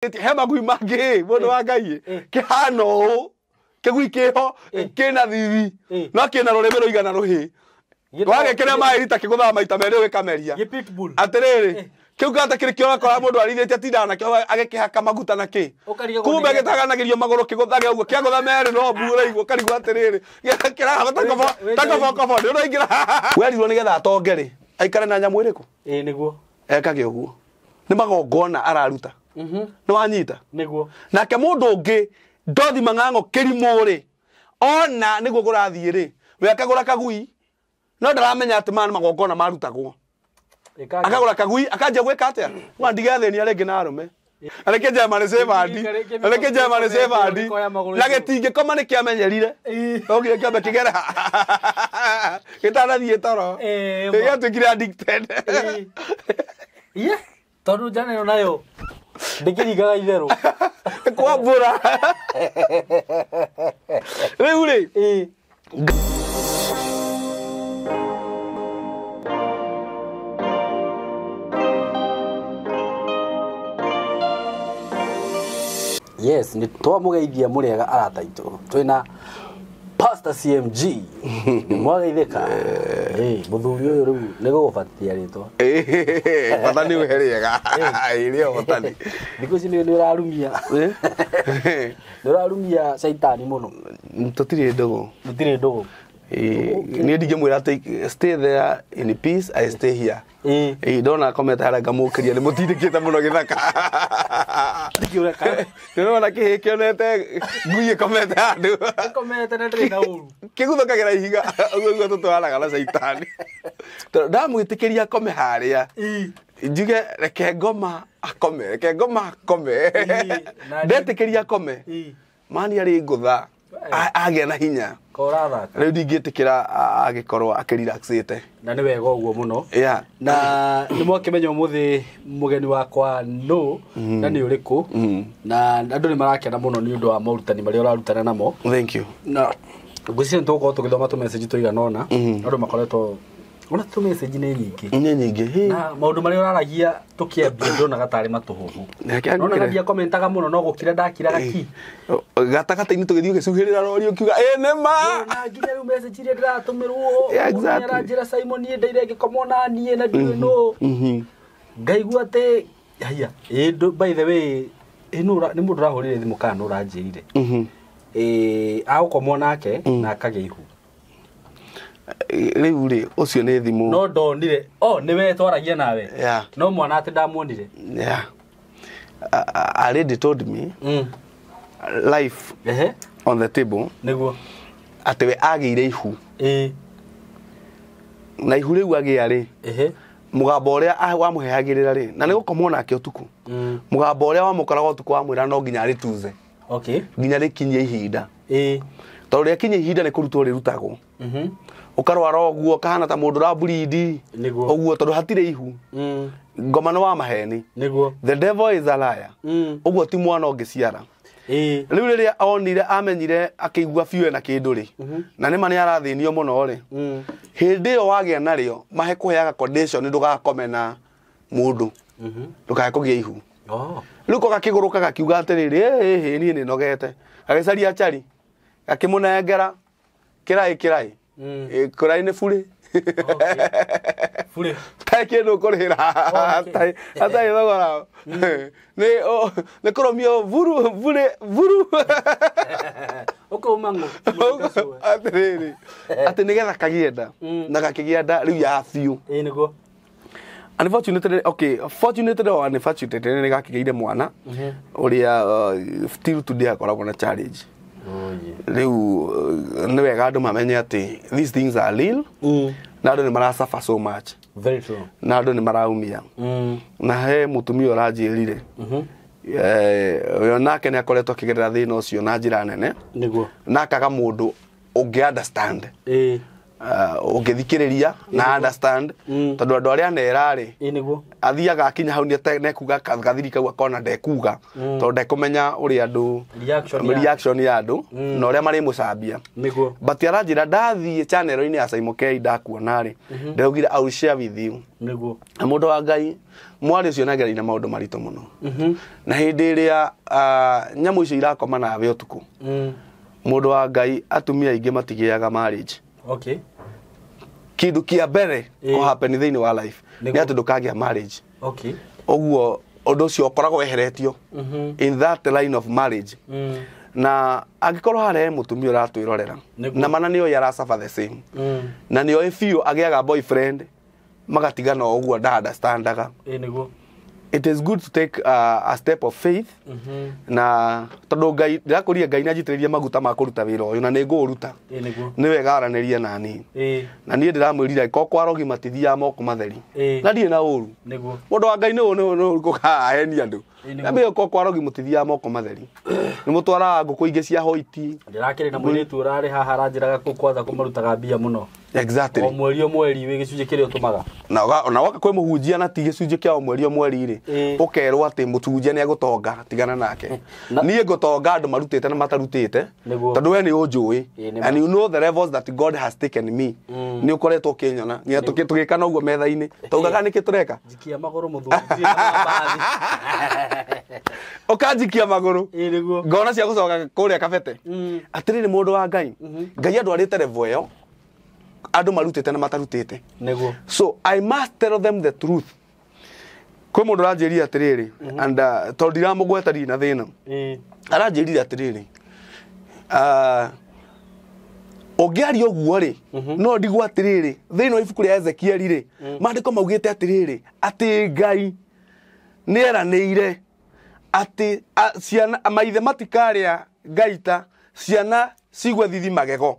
He magui mangĩ mũndũ wa Ngai kĩhana ũũ, kĩgui kĩho kĩna thithi no kĩna rũrĩmĩ rũigana rũhĩ, wagĩkĩra maĩ rita kĩgũthaga maita merĩ ũgĩkameria. Gĩ pitbull. Atĩrĩrĩ, kĩu gata kĩrĩ kĩo ũrakora mũndũ arĩithĩtie atindaga nakĩo agĩkĩhaka maguta na kĩ. Ũkarigagwo kumbe nĩ gĩaka. Gĩtaganagĩrio magũrũ kĩgũthage ũguo kĩagũtha merĩ no mbu ũraigua ũkarigwo atĩrĩrĩ kĩrahana ta kobokobo nĩ ũraingĩra werirwo nĩgetha atonge rĩ aikare na nyamũ ĩrĩkũ. Ĩĩ nĩguo. Ekage ũguo nĩ magongona araruta. Nĩ wanyita? Nĩguo. Nake mũndũ ũngĩ ndothi mang'ang'o kĩrimũ rĩ ona nĩguo kũrathiĩ rĩ we akagũra kagui no ndaramenya atĩ maya nĩ magongona marutagwo. Akagũra kagui akanjia gwĩka atĩa wandigathĩnia rĩngĩ na arũme arĩkĩ njema nĩ cĩbandi arĩkĩ njema nĩ cĩbandi na gĩtingĩkoma nĩ kĩamenyerire ogire kĩambe kĩgera gĩtanathiĩ toro. Ĩĩ, ma. Gĩatuĩkire addicted. Iye, tondũ njana ĩyo nayo ndĩkĩringaga itherũ. Kwambũra rĩu rĩ. Ĩĩ. Yes, nĩ twamũgeithia mũrĩega arata aitũ. Twĩna Pastor CMG. Nĩ mwageithĩka. Ĩĩ, mũthuri ũyũ rĩu nĩ gũgũbatithia rĩtwa. Bata nĩ ũhe rĩega ĩrĩa ũhotani. Thikũ ici nĩ ũrarumia. Nĩ ũrarumia caitani mũno. Tũtirĩ ndũgũ. Mũtirĩ ndũgũ. Niĩ ndingĩmwĩra atĩ stay there in peace, I stay here. Ĩĩ. Ĩĩ, ndona komete harĩa ngamũkĩria nĩ mũtindĩkĩte mũno gĩthaka. Ndikĩũreka. Nĩũrona kĩhĩ kĩonete ngui ĩkomete handũ. Ĩkomete na ndĩrĩ na ũru. Kĩguthũkagĩra ihiga ũguo nĩguo tũtwaraga na caitani. Tondũ ndamwĩtĩkĩria akome harĩa. Ĩĩ. Njuge reke ngoma akome, reke ngoma akome. Ĩĩ, na Ndetĩkĩria akome. Ĩĩ. Mani arĩ ngũtha agĩa na hinya. Ko ũrathaka. Rĩu ndingĩtĩkĩra agĩkorwo akĩrelaxĩte. Na nĩ wega ũguo mũno. Yeah. Na nĩ mwakĩmenya ũmũthĩ mũgeni wakwa no na nĩ ũrĩkũ na andũ nĩ marakena mũno nĩ ũndũ wa morutani marĩa ũrarutana namo. Thank you. Na ngwĩciria nĩ tũgũkorwo tũgĩthoma tũmessage tũigana ũna. Andũ makoretwo ona tũmessage nĩ nyingĩ. Nĩ nyingĩ. Hĩ. Na maũndũ marĩa ũraragia tũkĩambia ndonaga tarĩ matũhũhũ. Reke Nonaga ngwĩre. ndiakomentaga mũno no gũkira ndakiraga ki. Gatagatĩ-inĩ tũgĩthiĩ ũgĩcuhĩrĩra rori ũkiuga ĩ nĩ ma. Na nginya rĩu message iria ndĩratũmĩrwo Yeah, exactly. aranjĩra Simon niĩ ndaire ngĩkomwo na niĩ na ndiũĩ nũ. Ngaigua atĩ haiya ĩ by the way ĩ nũ nĩ mũndũ ũrahũrire thimũ kana nũ ũranjĩrire ĩ agũkomwo nake na akagĩa ihu. Rĩu rĩ ũcio nĩ thimũ. No ndonire o nĩ we twaragia nawe. Yeah. No mwana atĩ ndamuonire. Yeah. A lady told me life Ehe. on the table Nĩguo. atĩ we agĩire ihu Ĩ. na ihu rĩu agĩa rĩ Ehe. mũgambo ũrĩa wamũheagĩrĩra rĩ na nĩ gũkomwo nake ũtukũ mũgambo ũrĩa wamũkoraga ũtukũ wamwĩra no nginya arĩtuze Okay. nginya rĩkinyie ihinda Ĩ. tondũ rĩakinyia ihinda nĩ kũrutwo rĩrutagwo ũkarwara ũguo ũkahana ta mũndũ ũraburindi Nĩguo. ũguo tondũ hatirĩ ihu ngoma nĩ wa maheni. Nĩguo. The devil is a liar. Ũguo ti mwana ũngĩciara. Ĩ. Rĩu rĩrĩa onire amenyire akĩigua biũ ena kĩndũ rĩ na nĩma nĩ arathĩnio mũno rĩ hĩndĩ ĩyo wagĩa narĩo mahe kũheaga condition ndũgakome na mũndũ ndũkae kũgĩa ihu. Oh. Rĩu ko gakĩgũrũka gakiuga atĩrĩrĩ ĩ ĩ niĩ nĩnogete gagĩcaria cari gakĩmũnengera kĩraĩ kĩraĩ. Ĩ, kĩraĩ nĩ burĩ. Okay. Burĩ. Tai kĩndũ ũkũrĩhĩra Okay. hatarĩ thogora nĩ nĩ kũrũmio buru burĩ buru. Ũkauma ng'ũ. Atĩrĩrĩ atĩ nĩgetha kagĩe nda na gakĩgĩa nda rĩu ya biũ. Ĩ nĩguo. Unfortunately, okay, fortunately or unfortunately nĩ gakĩgĩire mwana ũrĩa still today akoragwo na challenge. Rĩu nĩ wega andũ mamenye atĩ these things are real na andũ nĩ marasuffer so much Very true. na andũ nĩ maraumia na he mũtumia ũranjĩrire we nake nĩ akoretwo akĩgerera thĩna ũcio na njĩra nene Nĩguo. na akaga mũndũ ũngĩ understand Ĩ. ũngĩthikĩrĩria na understand tondũ andũ arĩa anera rĩ Ĩ nĩguo. Athiaga akinya hau nĩekuga gathiri kau akona ndekuga tondũ ndekũmenya ũrĩa andũ reaction ya andũ na ũrĩa marĩmũcambia. Nĩguo. But aranjĩra ndathiĩ channel-inĩ ya Simon K ndakuona rĩ, ndĩraugire I will share with you. Nĩguo. Na mũndũ wa Ngai mwarĩ ũcio nĩagereire maũndũ maritũ mũno. Na hĩndĩ ĩrĩa nyamũ icio irakoma nawe ũtukũ, mũndũ wa Ngai atumia aingĩ matigĩaga marriage. Okay. Kĩndũ kĩa mbere kũ happen thĩinĩ wa life nĩ Nĩguo. atĩ ndũkagĩa marriage. Okay. Ũguo ũndũ ũcio ũkoragwo weheretio in that line of marriage. Na angĩkorwo harĩa he mũtumia ũratwĩrorera Nĩguo. na mana nĩoĩ aracaba the same na nĩoĩ biũ agĩaga boyfriend magatigana o ũguo nda understandaga. Ĩĩ nĩguo. It is good to take a step of faith na tondũ Ngai ndĩrakũria Ngai nĩanjitĩrĩrie maguta ma kũruta wĩra ũyũ na nĩngũũruta. Ĩĩ nĩguo. Nĩ wega aranĩrie nani. Ĩĩ. Na niĩ ndĩramwĩrire ko kwarogi matithiaga moko matheri. Ĩĩ. Na ndirĩ na ũru. Nĩguo. Mũndũ wa Ngai nĩ ũru kũkahenia andũ. Ĩĩ nĩguo. Ndambĩrĩria ko kwarogi mũtithiaga moko matheri. Nĩ mũtwaraga ngũkũ ingĩ cia hoiti. Ndĩrakĩrĩ na mũirĩtu ũrarĩ haha aranjĩraga kũu kwatha kũmarutaga mbia mũno. Exactly. O mweri o mweri wĩ gĩcunjĩ kĩrĩa ũtũmaga. Na woka kwĩ mũhunjia na ti gĩcunjĩ kĩa o mweri o mweri rĩ, Ĩĩ. ũkerwo atĩ mũhunjia nĩ egũtonga, tigana nake. Na- Niĩ ngũtonga andũ marutĩte na matarutĩte Nĩguo. tondũ we nĩ ũnjũĩ Ĩĩ, nĩ ma. and you know the levels that God has taken me. Nĩ ũkoretwo ũkĩnyona nginya tũgĩkana ũguo metha-inĩ taugaga nĩkĩ tũreka. Njikia magũrũ mũthuri. Ndirĩ na mbathi. Ũkanjikia magũrũ Ĩĩ nĩguo. ngona cia gũcoka kũrĩa kabete. Atĩrĩrĩ mũndũ wa Ngai, Ngai andwarĩte level ĩyo andũ marutĩte na matarutĩte. Nĩguo. So I must tell them the truth. Kwĩ mũndũ ũranjĩrire atĩrĩrĩ and tondũ ndiramũgweta ndirĩ na thĩna. Ĩĩ. Aranjĩrire atĩrĩrĩ, ũngĩaria ũguo rĩ, no ndigwo atĩrĩrĩ thĩinĩ wa ibuku rĩa Ezekieli rĩ, maandĩko maugĩte atĩrĩrĩ atĩ Ngai nĩeranĩire atĩ ciana maithe matikarĩa ngaita, ciana cigwe thithi magego.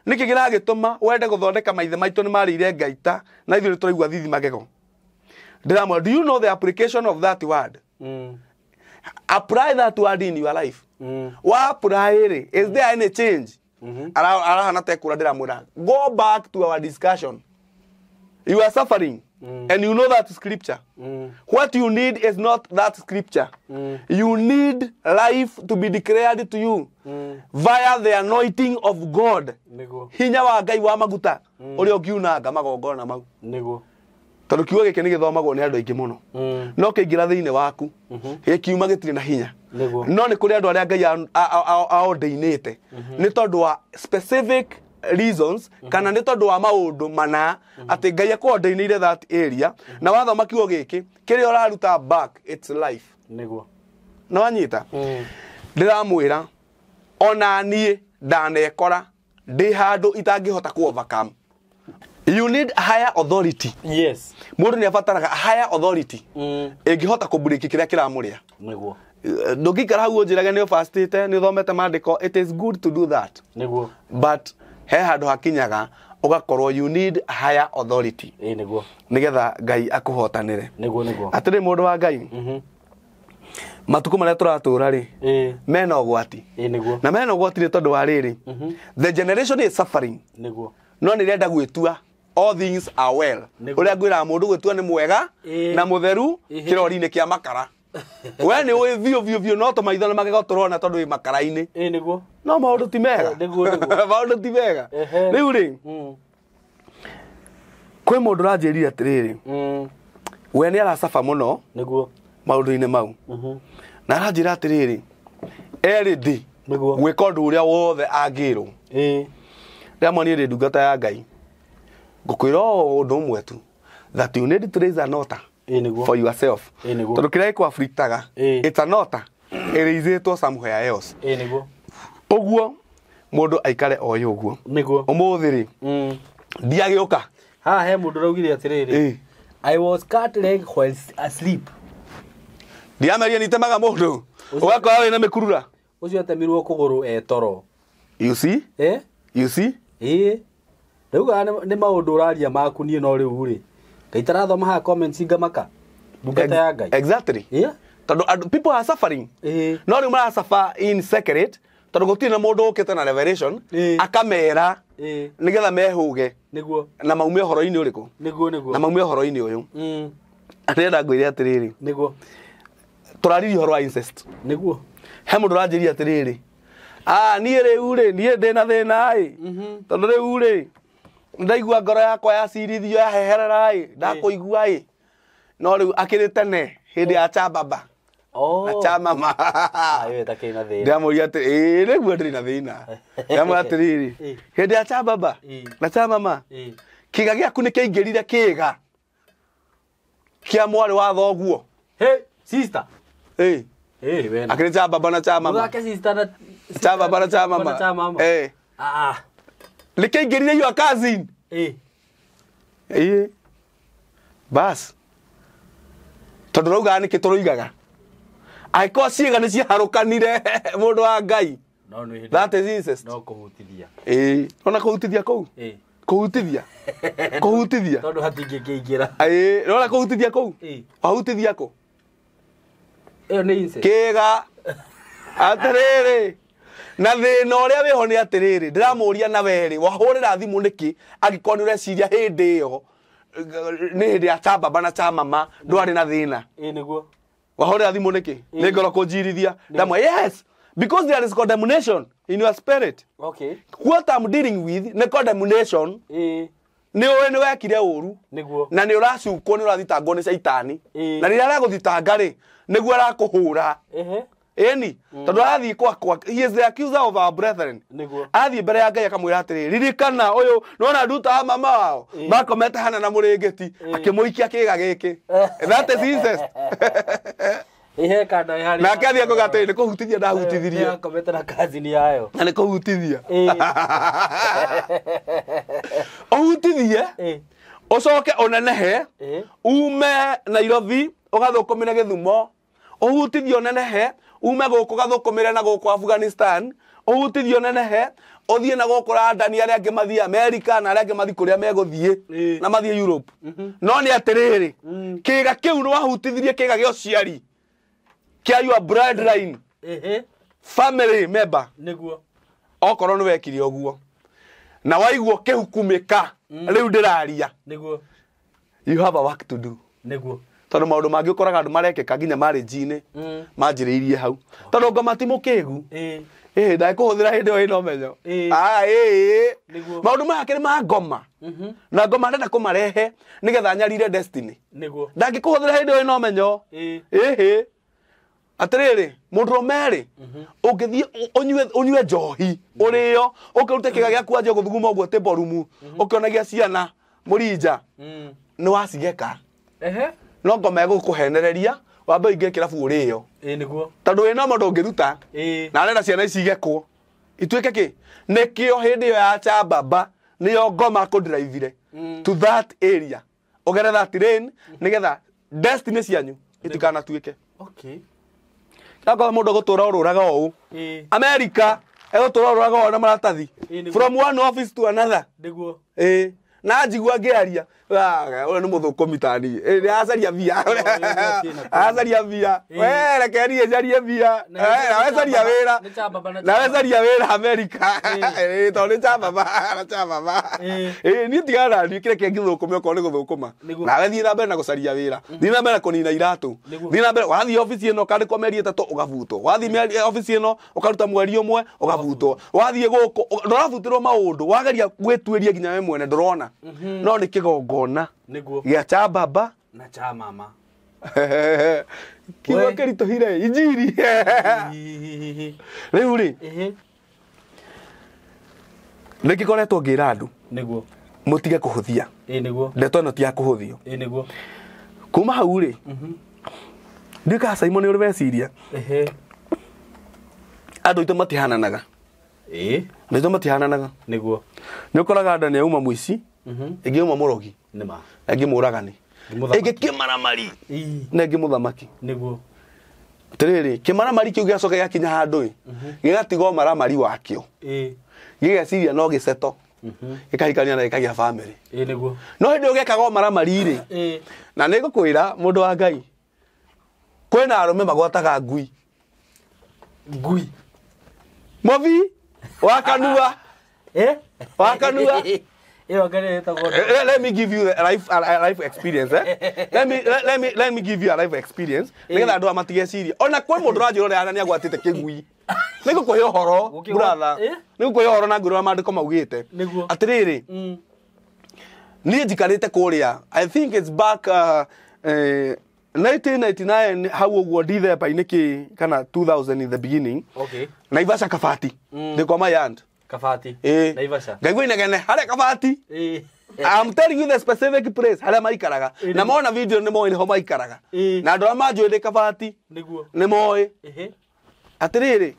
Nĩkĩ kĩragĩtũma wende gũthondeka maithe maitũ nĩ marĩire ngaita na ithuĩ nĩtũraigua thithi magego? Ndĩramwĩra, do you know the application of that word? Apply that word in your life. Wa apply rĩ, is there any change? Arahana tekũra ndĩramwĩra, go back to our discussion. You are suffering and you know that scripture. What you need is not that scripture. You need life to be declared to you via the anointing of God. Nĩguo. Hinya wa Ngai wa maguta ũrĩa ũngiunanga magongona mau. Nĩguo. Tondũ kiugo gĩkĩ nĩ gĩthomagwo nĩ andũ aingĩ mũno. No kĩingĩra thĩinĩ waku gĩkiuma gĩtirĩ na hinya. Nĩguo. No nĩ kũrĩ andũ arĩa Ngai aordainĩte nĩ tondũ wa specific reasons kana nĩ tondũ wa maũndũ mana atĩ Ngai akũordainĩire that area na wathoma kiugo gĩkĩ kĩrĩa ũraruta back it's life. Nĩguo. Na wanyita? Ndĩramwĩra ona niĩ ndanekora ndĩ handũ itangĩhota ku overcome. You need higher authority. Yes. Mũndũ nĩ abataraga higher authority ĩngĩhota kũmburĩki kĩrĩa kĩramũrĩa. Nĩguo. Ndũngĩikara hau ũnjĩrage nĩ ũbastĩte nĩ ũthomete maandĩko, it is good to do that. Nĩguo. But he handũ hakinyaga ũgakorwo you need higher authority Ĩĩ nĩguo. nĩgetha Ngai akũhotanĩre. Nĩguo nĩguo. Atĩrĩ mũndũ wa Ngai, matukũ marĩa tũratũra rĩ, Ĩĩ. mena ũgwati. Ĩĩ nĩguo. Na mena ũgwati nĩ tondũ wa rĩrĩ, the generation is suffering Nĩguo. no nĩ renda gwĩtua all things are well. Nĩguo. Ũrĩa ngwĩraga mũndũ gwĩtua nĩ mwega Ĩĩ. na mũtheru Ĩhĩ. kĩrori-inĩ kĩa makara. We nĩ ũĩ biũ biũ biũ no tũmaitho na magego tũrona tondũ wĩ makara-inĩ. Ĩĩ nĩguo. No maũndũ ti mega. Nĩguo, nĩguo. Maũndũ ti mega. Ehe. Rĩu rĩ, kwĩ mũndũ ũranjĩrire atĩrĩrĩ, we nĩ aracaba mũno Nĩguo. maũndũ-inĩ mau. Na aranjĩra atĩrĩrĩ, erĩ ndĩ Nĩguo. gwĩka ũndũ ũrĩa wothe angĩrwo. Ĩĩ. Rĩamwe niĩ ndĩ ndungata ya Ngai. Ngũkwĩra o ũndũ ũmwe tu, that you need to raise an altar Ĩĩ nĩguo. for yourself. Ĩĩ nĩguo. Tondũ kĩrĩa gĩkũaflictaga, Ĩĩ. it's an altar ĩrĩithĩtwo somewhere else. Ĩĩ nĩguo. Ũguo mũndũ aikare oĩ ũguo. Nĩguo. Ũmũthĩ rĩ, ndiagĩũka. Haha he mũndũ ũraugire atĩrĩrĩ. Ĩĩ. I was cut leg while asleep. Ndiameria nitemaga mũndũ. Ũgakora wĩna mĩkurura. Ũcio atemirwo kũgũrũ e toro. You see? Eh? You see? Ĩĩ. Rĩu kana nĩ maũndũ ũraria maku niĩ no rĩu rĩ. Ngai tarathoma haha comments ngamaka. Ndungata ya Ngai. Exactly. Yeah. Tondũ andũ people are suffering. Ĩĩ. No rĩu marasuffer in secret tondũ gũtirĩ na mũndũ ũkĩte na revelation Ĩĩ. akamera Ĩĩ. nĩgetha mehũge Nĩguo. na maume ũhoro-inĩ ũrĩkũ Nĩguo nĩguo. na maume ũhoro-inĩ ũyũ. Ndĩrenda ngwĩre atĩrĩrĩ. Nĩguo. Tũraririe ũhoro wa incest. Nĩguo. He mũndũ ũranjĩria atĩrĩrĩ, ah niĩ rĩu rĩ, niĩ ndĩna thĩna ĩ, tondũ rĩu rĩ ndaigua ngoro yakwa yacirithio yaheherera ĩ, ndakũigua ĩ, no rĩu akĩrĩ tene hĩndĩ ya cha baba Oh. na cha mama. Ayo ĩtakĩrĩ na thĩna. Ndĩramũria atĩ ĩĩ nĩguo ndĩrĩ na thĩna. Ndĩramwĩra atĩrĩrĩ, hĩndĩ ya cha baba na cha mama, kĩga gĩaku nĩ kĩaingĩrire kĩga kĩa mwarĩ wa thoguo. Hey, sister. Ĩ. Eh, wena. Akĩrĩ cha baba na cha mama. Mũthake sister na Cha baba na cha mama. Na cha mama. Eh. Ah. Nĩ kĩaingĩrire your cousin. Eh. Ĩ. Bas. Tondũ raugaga nĩkĩ tũroigaga. Angĩkorwo ciĩga nĩ ciaharũkanire mũndũ wa Ngai. No nĩ hĩndĩ. That is incest. No kũhutithia. Ĩ. Ona kũhutithia kũu? Eh. Kũhutithia. Kũhutithia. Tondũ hatingĩkĩingĩra. Ĩ, nona kũhutithia kũu? Ĩ. Wahutithia kũ? Ĩyo nĩ incest. Kĩga. Atĩrĩrĩ. Na thĩna ũrĩa wĩho nĩ atĩrĩrĩ, ndĩramũria na werĩ, wahũrĩra thimũ nĩkĩ angĩkorwo nĩ ũreciria hĩndĩ ĩyo nĩ hĩndĩ ya cha baba na cha mama ndwarĩ na thĩna. Ĩ nĩguo. Wahũrĩra thimũ nĩkĩ? Nĩ ngoro kũnjirithia. Ndamwe, yes, because there is condemnation in your spirit. Okay. What I'm dealing with nĩ condemnation. Ĩ. Nĩ ũĩ nĩ wekire ũru. Nĩguo. Na nĩ ũracukwo, nĩ ũrathitangwo nĩ caitani. Ĩ. Na rĩrĩa aragũthitanga rĩ, nĩguo arakũhũra. Ehe. Ĩni, tondũ arathiĩ kwa, he is the accuser of our brethren. Nĩguo. Athiĩ mbere ya Ngai akamwĩra atĩrĩrĩ, ririkana ũyũ nĩwona nduta wa mama wao makomete hana na mũrĩngĩti akĩmũikia kĩga gĩkĩ. That is incest. Ihe kana harĩ. Nake athiĩ akauga atĩrĩrĩ, nĩ kũhutithia ndahutithirie. Akomete na cousin yayo. Na nĩ kũhutithia. Ĩ. Ũhutithie, Ĩ. ũcoke ũnenehe, Ĩ. ume Nairobi ũgathũkũmĩre Gĩthumo, ũhutithie ũnenehe, ume gũkũ ũgathũkũmĩre na gũkũ Afghanistan, ũhutithie ũnenehe, ũthiĩ na gũkũ London, arĩa angĩ mathiĩ America na arĩa angĩ mathiĩ kũrĩa megũthiĩ na mathiĩ Europe. No nĩ atĩrĩrĩ, kĩga kĩu nĩ wahutithirie kĩga gĩa ũciari kĩa your bloodline Ehe. family member. Nĩguo. Okorwo nĩ wekire ũguo na waigua kĩhukumĩka rĩu ndĩraria, Nĩguo. you have a work to do. Nĩguo. Tondũ maũndũ mangĩ ũkoraga andũ marekĩka nginya marriage-inĩ manjĩrĩirie hau, tondũ ngoma ti mũkĩgu. Ĩ. Ĩ, ndagĩkũhũthĩra hĩndĩ ĩyo ĩna ũmenyo. Ĩ. Ah, ĩ, ĩ. Nĩguo. Maũndũ maya kĩrĩ ma ngoma na ngoma ndenda kũmarehe nĩgetha nyarire destiny. Nĩguo. Ndangĩkũhũthĩra hĩndĩ ĩyo ĩna ũmenyo. Ĩ. Ĩhĩ. Atĩrĩrĩ, mũndũrũme rĩ, ũngĩthiĩ ũnyue njohi ũrĩo, ũkĩrute kĩga gĩaku wanjie gũthuguma ũguo table room, ũkĩonagia ciana mũrinja, nĩ wacigeka. Ehe. No ngoma ĩgũkũhenereria wambe ũingĩre kĩrabu ũrĩo. Ĩ nĩguo. Tondũ wĩna ũndũ ũngĩruta. Ĩ. Na arenda ciana ici igekwo ituĩke kĩ, nĩkĩo hĩndĩ ĩyo ya cha baba nĩyo ngoma kũndrive to that area, ũgere that lane nĩgetha destiny cianyu itikanatuĩke. Okay. Akorwo mũndũ egũtũra ũrũraga ũũ Ĩ. America, egũtũra ũrũraga ũũ na maratathi Ĩ, nĩguo. from one office to another. Nĩguo. Ĩ, na njigua ngĩaria, ũyũ nĩ mũthũkũmi tani, nĩ aracaria mbia, aracaria mbia, we reke niĩ njarie mbia, nawe caria wĩra, Nĩ cha baba na cha nawe caria wĩra America. Ĩ, tondũ nĩ cha baba na cha baba. Ĩ. Ĩ, niĩ tigana na niĩ, kĩrĩa kĩngĩthũkũme okorwo nĩ gũthũkũma. Nĩguo. Nawe thiĩ na mbere na gũcaria wĩra, thiĩ na mbere na kũnina iratũ, Nĩguo. thiĩ na mbere wathiĩ obici ĩno ũkandĩkwo mĩeri 3 ũgabutwo, wathiĩ obici ĩno ũkaruta mweri 1 ũgabutwo, wathiĩ gũkũ ndũrabutirwo maũndũ, wageria gwĩtuĩria nginya we mwene ndũrona, no nĩ kĩgongona Nĩguo. gĩa cha baba Na cha mama. kiugo We. kĩritũhire injiri. Rĩu rĩ, Ehe. nĩngĩkoretwo ngĩra andũ Nĩguo. mũtige kũhũthia Ĩ nĩguo. ndeto ĩno ti ya kũhũthio. Ĩ nĩguo. Kuma hau rĩ, ndiũĩ kana Simon nĩ ũrĩ weciria, Ehe. andũ aitũ matihananaga. Ĩ. Andũ aitũ matihananaga. Nĩguo. Nĩ ũkoraga nda nĩ yauma mũici, ĩngĩ yauma mũrogi, Nĩ ma. na ĩngĩ mũũragani, Ĩngĩ mũthamaki. ĩngĩ kĩmaramari, Ĩ. na ĩngĩ mũthamaki. Nĩguo. Atĩrĩrĩ, kĩmaramari kĩu gĩacoka gĩakinya handũ ĩ, gĩgatiga ũmaramari wakĩo, Ĩ. gĩgeciria no gĩceto, gĩkahikania na gĩkagĩa bamĩrĩ. Ĩ nĩguo. No hĩndĩ ĩyo gĩekaga ũmaramari rĩ, Ĩ. na nĩ ngũkwĩra mũndũ wa Ngai, kwĩna arũme magwataga ngui. Ngui. Mũthi wa kanua. Eh? Wa kanua. Ĩyo ngari ĩtagwo Let me give you the life a life experience, eh? Let me give you a life experience nigetha andũ aya matigecirie ona kwĩ mũndũ ũranjĩra ũrĩa nĩ agwatĩte kĩgui. Nĩ ngũkũhe ũhoro, brother. Eh? Nĩ ngũkũhe ũhoro na ngwĩre ũrĩa maandĩko maugĩte. Nĩguo. Atĩrĩrĩ, niĩ njikarĩte kũrĩa, I think it's back 1999 hau ũguo, December-inĩ kĩ kana 2000 in the beginning. Naivasha Kabati, ndĩ kwa my aunt. Kabati. Ĩĩ. Naivasha. Ngaigua inegene harĩa Kabati. I'm telling you the specific place harĩa maikaraga. Na mona video nĩ moĩ nĩho maikaraga. Na andũ arĩa manjũĩ ndĩ Kabati nĩ moĩ. Atĩrĩrĩ,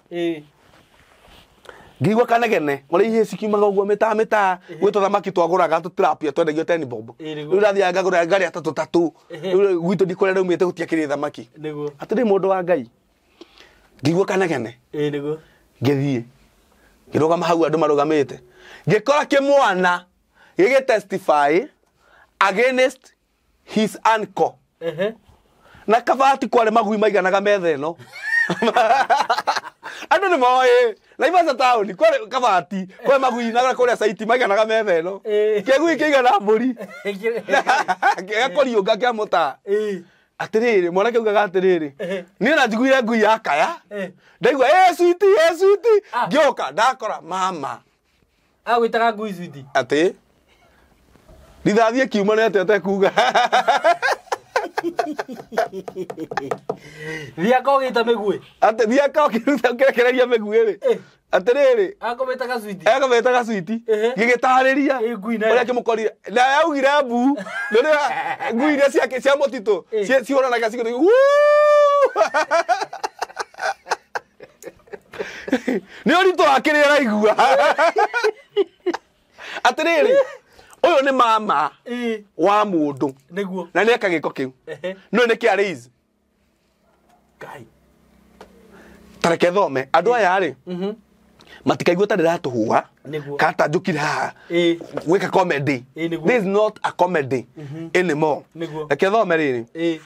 ngĩigua kanegene ũrĩa ihĩĩ cikiumaga ũguo mĩtaa mĩtaa, gwĩ tũthamaki twagũraga tũtilapia twendagio 10 bob. Rĩu ndathiaga ngagũra ngarĩa tatũ tatũ. Rĩu gwitũ ndikũrĩa ndaumĩte gũtiakĩrĩ thamaki. Atĩrĩ, mũndũ wa Ngai, ngĩigua kanegene. Ĩĩ nĩguo. Ngĩthiĩ ngĩrũgama hau andũ marũgamĩte, ngĩkora kĩmwana gĩgĩ testify against his uncle. Na Kabati kwarĩ magui maiganaga metha ĩno. Andũ nĩ moĩ Naivasha taũni kwarĩ Kabati kwarĩ magui na kũrĩa saiti maiganaga metha ĩno. Kĩgui kĩigana mbũri gĩgakũriũnga kĩa mũtaa. Atĩrĩrĩ, mwanake augaga atĩrĩrĩ, niĩ na njiguire ngui yakaya. Ndaigua ĩ switi, ĩ switi. Ngĩũka ndakora mama. Agwĩtaga ngui switi. Atĩ rithathi ĩkiuma nĩ atĩa ũtekuga. Thiaka ũgĩta mĩguĩ. Atĩ thiaka ũkĩruta ũkĩrekereria mĩguĩ rĩ. Atĩrĩrĩ, Akũmĩtaga switi. Ekũmĩtaga switi. Gĩgĩtarĩria Ĩ, ngui nayo. ũrĩa kĩmũkorire na yaugire mbu rĩrĩa ngui iria ciake cia mũtitũ cihũranaga cikĩrĩ. Nĩ ũritũ wa kĩrĩa araigua. Atĩrĩrĩ, ũyũ nĩ mama wa mũndũ na nĩ eka gĩko kĩu. No nĩ kĩa raise. Ngai. Tareke thome andũ aya rĩ, matikaigua ta ndĩratũhuha kata njũkire haha gwĩka comedy. Ĩ, nĩguo. This is not a comedy anymore. Reke thome rĩrĩ.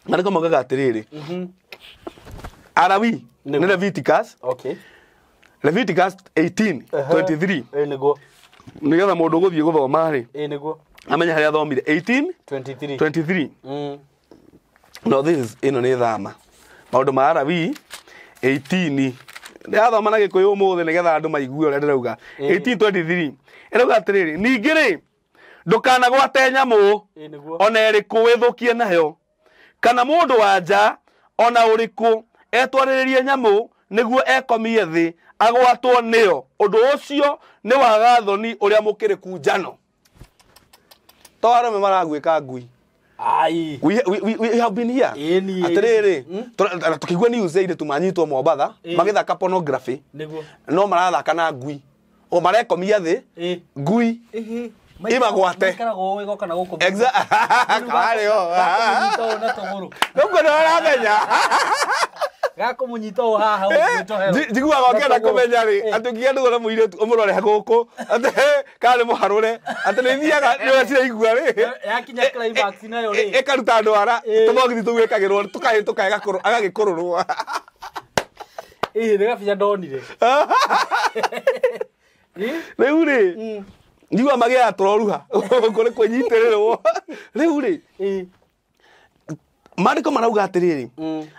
Maandĩko maugaga atĩrĩrĩ, Arawi nĩ Leviticus. Leviticus 18 23. Ĩ nĩguo. Nĩgetha mũndũ ũgũthiĩ gũthoma rĩ, Ĩ nĩguo. amenye harĩa athomire 18 23. 23. No this is ĩno nĩ thama maũndũ ma Arawi 18 ndĩrathoma na Gĩkũyũ ũmũthĩ nĩgetha andũ maigue ũrĩa ndĩrauga. 1823 ĩrauga atĩrĩrĩ, ningĩ rĩ, ndũkanagwate nyamũ Ĩ nĩguo. ona ĩrĩkũ wĩthũkie nayo, kana mũndũ wa nja ona ũrĩkũ etwarĩrĩrie nyamũ nĩguo ekomie thĩ agwatwo nĩyo, ũndũ ũcio nĩ waga thoni ũrĩa mũkĩrĩku njano. To arũme maraguĩka ngui. Ai. We have been here. Ĩni, ĩni. Atĩrĩrĩ, tũkĩigua news ya airĩtu manyitwo Mombatha magĩthaka pornography. No marathaka na ngui o marekomia thĩ ngui imagwate. Maikaraga ũũ ĩgoka na gũkũ. Karĩ ho. Gakũmũnyita ũũ na tũgũrũ. Rĩu nĩ ũramenya. Gakũmũnyita ũũ haha ũũ njohero. Njiguaga ũkĩenda Na tũgũrũ. Kũmenya rĩ, atĩ ũngĩgĩa ndũgũ na mũirĩtu ũmũrore gũkũ atĩ kana nĩ mũharũre atĩ nĩ ithiaga nĩwe ciraigua rĩ. Yakinya climax nayo rĩ. Ĩkaruta ndwara tũthogithi tũu ĩkagĩrwo tũkahĩtũka agagĩkũrũrwo. Ĩ nĩ gabica ndonire. Rĩu rĩ, njigua magĩaga tũroruha kũrĩ kwĩnyitĩrĩrwo. Rĩu rĩ, maandĩko marauga atĩrĩrĩ,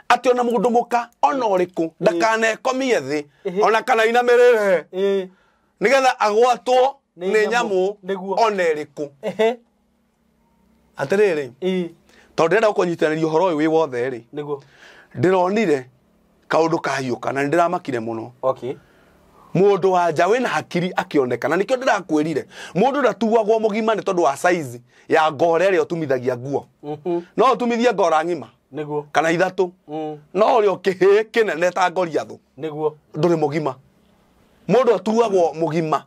atĩ ona mũndũ mũka ona ũrĩkũ ndakanekomie thĩ ona kana inamĩrĩre nĩgetha agwatwo Nĩ nĩ nyamũ. nyamũ ona ĩrĩkũ. Atĩrĩrĩ, tondũ ndĩrenda gũkũnyitithaniria ũhoro ũyũ wĩ wothe rĩ, ndĩronire kaũndũ kahiũka na nĩ ndĩramakire mũno. Mũndũ wa nja wĩna hakiri akĩoneka, na nĩkĩo ndĩrakwĩrire mũndũ ndatuagwo mũgima nĩ tondũ wa size ya ngora ĩrĩa ũtumithagia nguo. No ũtumithie ngora ng'ima kana ithatũ, no ũrĩa kĩhĩĩ kĩnene ta ngoriathũ ndũrĩ mũgima. Mũndũ atuagwo mũgima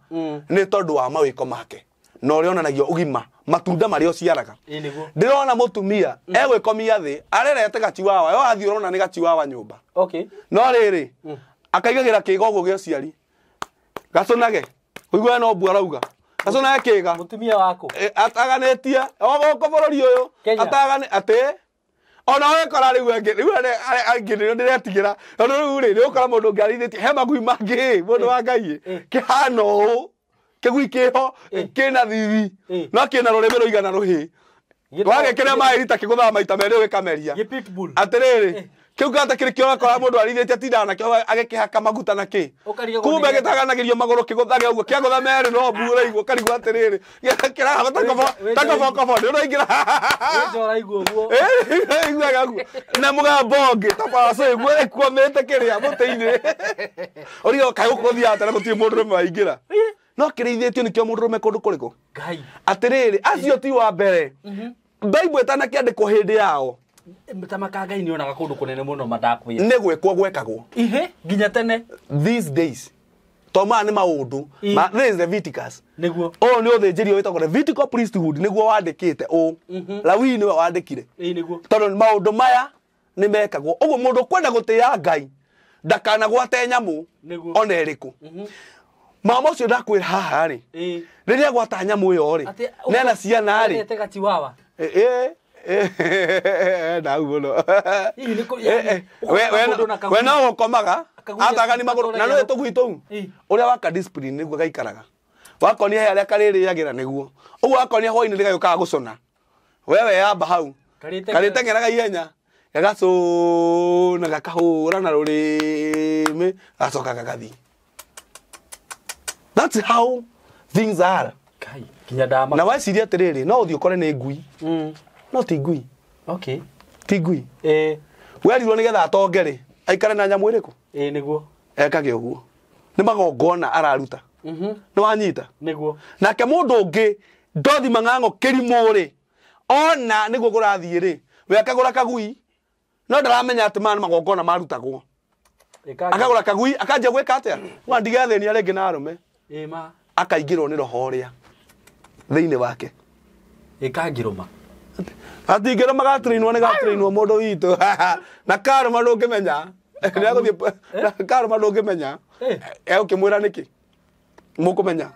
nĩ tondũ wa mawĩko make na ũrĩa onanagia ũgima, matunda marĩa ũciaraga. Ĩ nĩguo. Ndĩrona mũtumia egwĩkomia thĩ arerete gachiwawa, yo athiĩ ũrona nĩ gachiwawa nyũmba. No rĩrĩ, akaigagĩra kĩga ũguo gĩa ũciari gacũnage ũiguaga no mbu arauga gacũnage kĩga. Mũtumia waku. Ataganĩtie o gũkũ bũrũri ũyũ. Kenya. Atagane atĩ ona wekora rĩu angĩ rĩu angĩ nĩo ndĩretigĩra tondũ rĩu rĩ, nĩ ũkora mũndũ ũngĩ arĩithĩtie he magui mangĩ, mũndũ wa Ngai, kĩhana ũũ. Kĩgui kĩho kĩna thithi no kĩna rũrĩmĩ rũigana rũhĩ. Wagĩkĩra maĩ rita kĩgũthaga maita merĩ ũgĩkameria. Atĩrĩrĩ kĩu gata kĩrĩ kĩo ũrakora mũndũ arithĩtie atindaga nakĩo agĩkĩhaka maguta na kĩ. Kumbe gĩtaganagĩrio magũrũ kĩgũthage ũguo kĩagũtha merĩ no mbu ũraigua ũkarigwo atĩrĩrĩ kĩrahaba takobokobo nĩ ũraingĩra. Ũraigua ũguo. Iguaga ũguo. Na mũgambo ũngĩ ta paraso ĩguo ĩkwamĩte kĩrĩa mũtĩ-inĩ. Ũrigagwo kaĩ gũkũ gũthiaga atĩa na gũtirĩ mũndũrũme waingĩra. No kĩrĩithĩtio nĩkĩo mũndũrũme kũndũ kũrĩkũ? Ngai. Atĩrĩrĩ acio ti wa mbere. Bible ĩtanakĩandĩkwo hĩndĩ yao. Ta makangai nĩ onaga kũndũ kũnene mũno madakwĩra. Nĩ gwĩkwo gwekagwo. Ihe nginya tene. These days. To maya nĩ maũndũ. This is Leviticus. Nĩguo. Ũyũ nĩ ũthĩnjĩri wĩtagwo Levitical priesthood nĩguo wandĩkĩte ũũ. Lawi nĩwe wandĩkire. Ĩĩ nĩguo. Tondũ maũndũ maya nĩ mekagwo. Ũguo mũndũ ũkwenda gũtĩĩa Ngai ndakanagwate nyamũ ona ĩrĩkũ. Mama ũcio ndakwĩra haha rĩ. Rĩrĩa gwata nyamũ ĩyo rĩ. Nena ciana rĩ. Atete gachiwawa. Ndau mũno. We no ũkomaga atagani magũrũ na nĩ tũgui tũu ũrĩa waka discipline nĩguo gaikaraga. Wakonia he arĩa karĩrĩagĩra nĩguo. Ũguo wakonia hwainĩ nĩgagĩũkaga gũcũna. Wewe yamba hau. Karĩteng'eraga ihenya. Gagacũna gakahũra na rũrĩmĩ gacoka gagathiĩ. That's how things are. Na weciria atĩrĩrĩ no ũthiĩ ũkore nĩ ngui. No ti ngui. Okay. Ti ngui. Werirwo nĩgetha atonge rĩ, aikare na nyamũ ĩrĩkũ? Ĩĩ nĩguo. Ekage ũguo. Nĩ magongona araruta. Nĩ wanyita? Nĩguo. Nake mũndũ ũngĩ Ndothi Mang'ang'o kĩrimũ rĩ, ona nĩguo kũrathiĩ rĩ, we akagũra kagui, no ndaramenya atĩ maya nĩ magongona marutagwo. Akagũra kagui, akanjia gwĩka atĩa? Wa ndigathĩnia rĩngĩ na arũme. Ĩĩ ma. Akaingĩrwo nĩ roho ũrĩa thĩinĩ wake. Ĩkangĩrũma. Atingĩrũma gatrainwo nĩ gatrainwo mũndũ witũ. Na karũma ndũngĩmenya. Nĩagũthiĩ karũma ndũngĩmenya. Egũkĩmwĩra nĩkĩ? Mũkũmenya.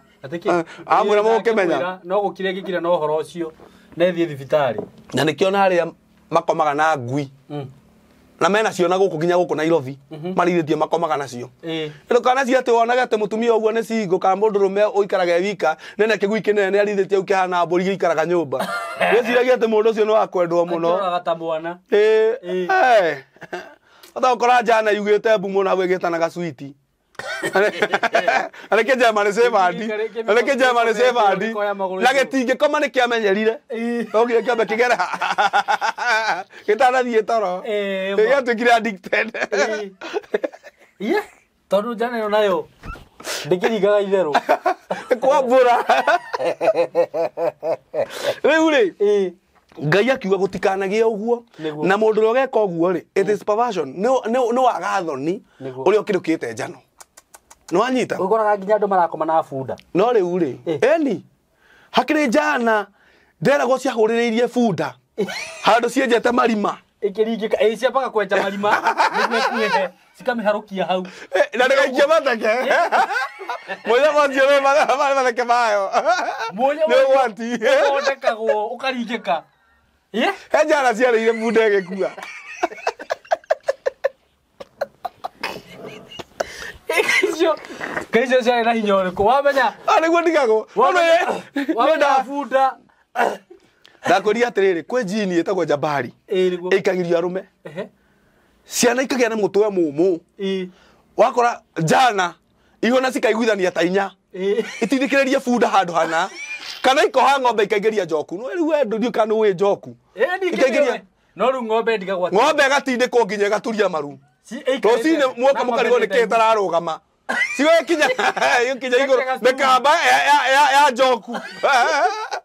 Amwĩra mũkĩmenya. No gũkire gĩkire na ũhoro ũcio na ĩthiĩ thibitarĩ. Na nĩkĩo na arĩa makomaga na ngui. Na mena cio na gũkũ nginya gũkũ Nairobi. Marithĩtie makomaga nacio. Ndũkanacie atĩ wonage atĩ mũtumia ũguo nĩ single kana mũndũrũme ũikaraga e wika nene kĩgui kĩnene nĩarithĩtie ũu kĩhana mbũri gĩikaraga nyũmba. Wĩciragia atĩ mũndũ ũcio nĩ wa kwendwo mũno. Akĩroraga ta mwana. Ũtagũkora njana yugĩte mbu mũno hau ĩgĩtanaga switi. Areke njama nĩ cĩbandi. Areke njama nĩ cĩbandi. Na gĩtingĩkoma nĩ kĩamenyerire. No nginya kĩambe kĩgera. Gĩtanathiĩ toro. Gĩatuĩkire addicted. Iye, tondũ njana ĩyo nayo ndĩkĩringaga itherũ. Kwambũra. Rĩu rĩ, Ngai akiuga gũtikanagie ũguo. Na mũndũ ũrĩa ũgeka ũguo rĩ, it is perversion. Nĩ waga thoni ũrĩa ũkĩrũkĩte njano. Nĩ wanyita? Ũkoraga nginya andũ marakoma na bunda. No rĩu rĩ, eni hakĩrĩ njana nderagwo ciahũrĩrĩirie bunda handũ cienjete marima. Ĩkĩringĩka, ĩ ciambaga kwenja marima nĩguo ĩkuĩhe, cikamĩharũkia hau. Na ndĩgaikia mateke. Mũthenya ũcio nĩ mateke mayo. Mũthenya Nĩ ũgwati. Ũthondekagwo ũkaringĩka. He njana ciarĩire bunda ĩgĩkua. Icio ciarĩ na hinya ũrĩkũ? Wamenya? Nĩguo ndigagwo. Wamenya bunda. Ndakwĩria atĩrĩrĩ, kwĩ jini ĩtagwo jabari. Ĩikagĩrio arũme. Ciana ikagĩa na mũtwe mũmũ. Wakora njana ihona cikaiguithania ta inya. Itindĩkĩrĩrie bunda handũ hana. Kana ikoha ng'ombe ikaingĩria njoku. No rĩu we ndũriũ kana nĩũĩ njoku. Ikaingĩria. No rĩu ng'ombe ndigagwo. Ng'ombe ĩgatindĩkwo nginya ĩgaturia maru. Rũcinĩ muoka mũkarigwo nĩkĩĩ ĩtararũgama. Cigĩkinya ĩgĩkinya igũrũ mĩkamba ya njoku.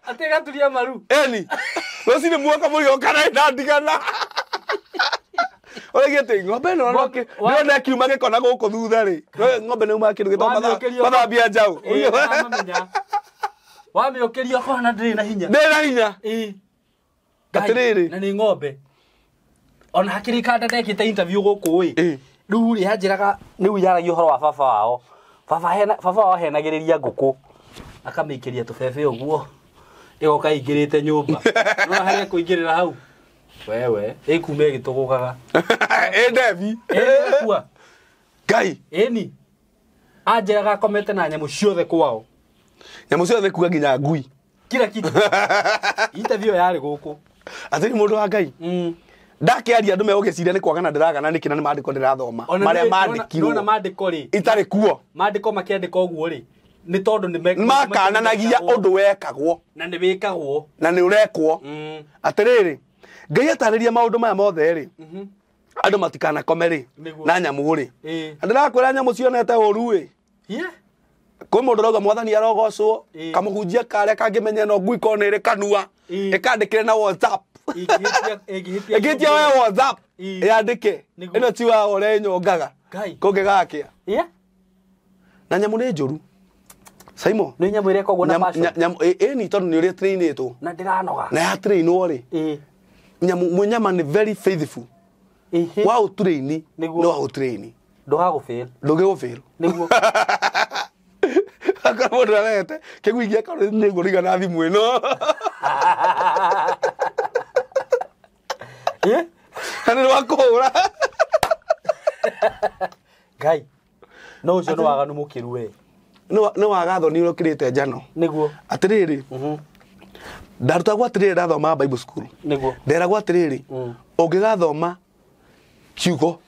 Atĩ ĩgaturia maru. Eni. Rũcinĩ muoka mũrigwo kana ĩndandigana. Ũrĩgie atĩ ng'ombe ĩno nĩona ĩkiuma gĩko na gũkũ thutha rĩ. Ng'ombe nĩumaga kĩndũ gĩtagwo mathambia njaũ. Wamĩũkĩria ũkona ndĩrĩ na hinya. Ndĩrĩ na hinya. Atĩrĩrĩ. Na nĩ ng'ombe. Ona hakĩrĩ kanda ndekĩte interview gũkũ ĩ. Rĩu rĩ yanjĩraga rĩu yaragia ũhoro wa baba wao. Baba wao ahenagĩrĩria ngũkũ. Akamĩikĩria tũbebe ũguo. Ĩgoka ĩingĩrĩte nyũmba. No harĩa ĩkũingĩrĩra hau. Wewe, ĩkuuma ĩgĩtũgũgaga. Ĩ ndebi. Ĩkua. Ngai. Ĩni. Anjĩraga akomete na nyamũ ciothe kwao. Nyamũ ciothe kuga nginya ngui. Kila kitu. Interview yarĩ gũkũ. Atĩrĩ mũndũ wa Ngai. Ndakĩaria andũ megũgĩciria nĩ kwagana ndĩragana nĩkĩ na nĩ maandĩko ndĩrathoma. Marĩa mandĩkirwo. Nona maandĩko rĩ. Itarĩ kuo. Maandĩko makĩandĩka ũguo rĩ. Nĩ tondũ nĩ makananagia ũndũ wekagwo. Na nĩ wĩkagwo. Na nĩ ũrekwo. Atĩrĩrĩ, Ngai atarĩria maũndũ maya mothe rĩ. Andũ matikanakome rĩ. Na nyamũ rĩ. Ndĩrakwĩra nyamũ cionete ũru ĩ. Kwĩ mũndũ ũrauga mwathani arogocwo, kamũhunjia karĩa kangĩmenya no ngui korwo nĩ ĩrĩ kanua, ĩkandĩkĩre na WhatsApp. Ĩngĩhĩtia we WhatsApp, yandĩke. Ĩno ti wa ũrĩa ĩnyongaga. Kũngĩgakĩa. Na nyamũ nĩ njũru. Saimo. Nĩ nyamũ ĩreka ũguo na passion. Ĩni tondũ nĩ ũrĩa trainĩtwo. Na ndĩranoga. Na ya trainwo rĩ. Nyamũ mũnyama nĩ very faithful. Wa ũtraini nĩ wa ũtraini. Ndũgagũfail. Ndũngĩgũfail. Nĩguo. Akorwo mũndũ arehete kĩgui gĩakorwo nĩ ngũriga na thimũ ĩno. Na nĩ rwa kũhũra. Ngai. No ũcio nĩ waganu mũkĩru we. Nĩ wagathoni ũrĩa ũkĩrĩte njano. Nĩguo. Atĩrĩrĩ. Ndarutagwo atĩrĩrĩ ndathoma Bible school. Nĩguo. Nderagwo atĩrĩrĩ. Ũngĩgathoma kiugo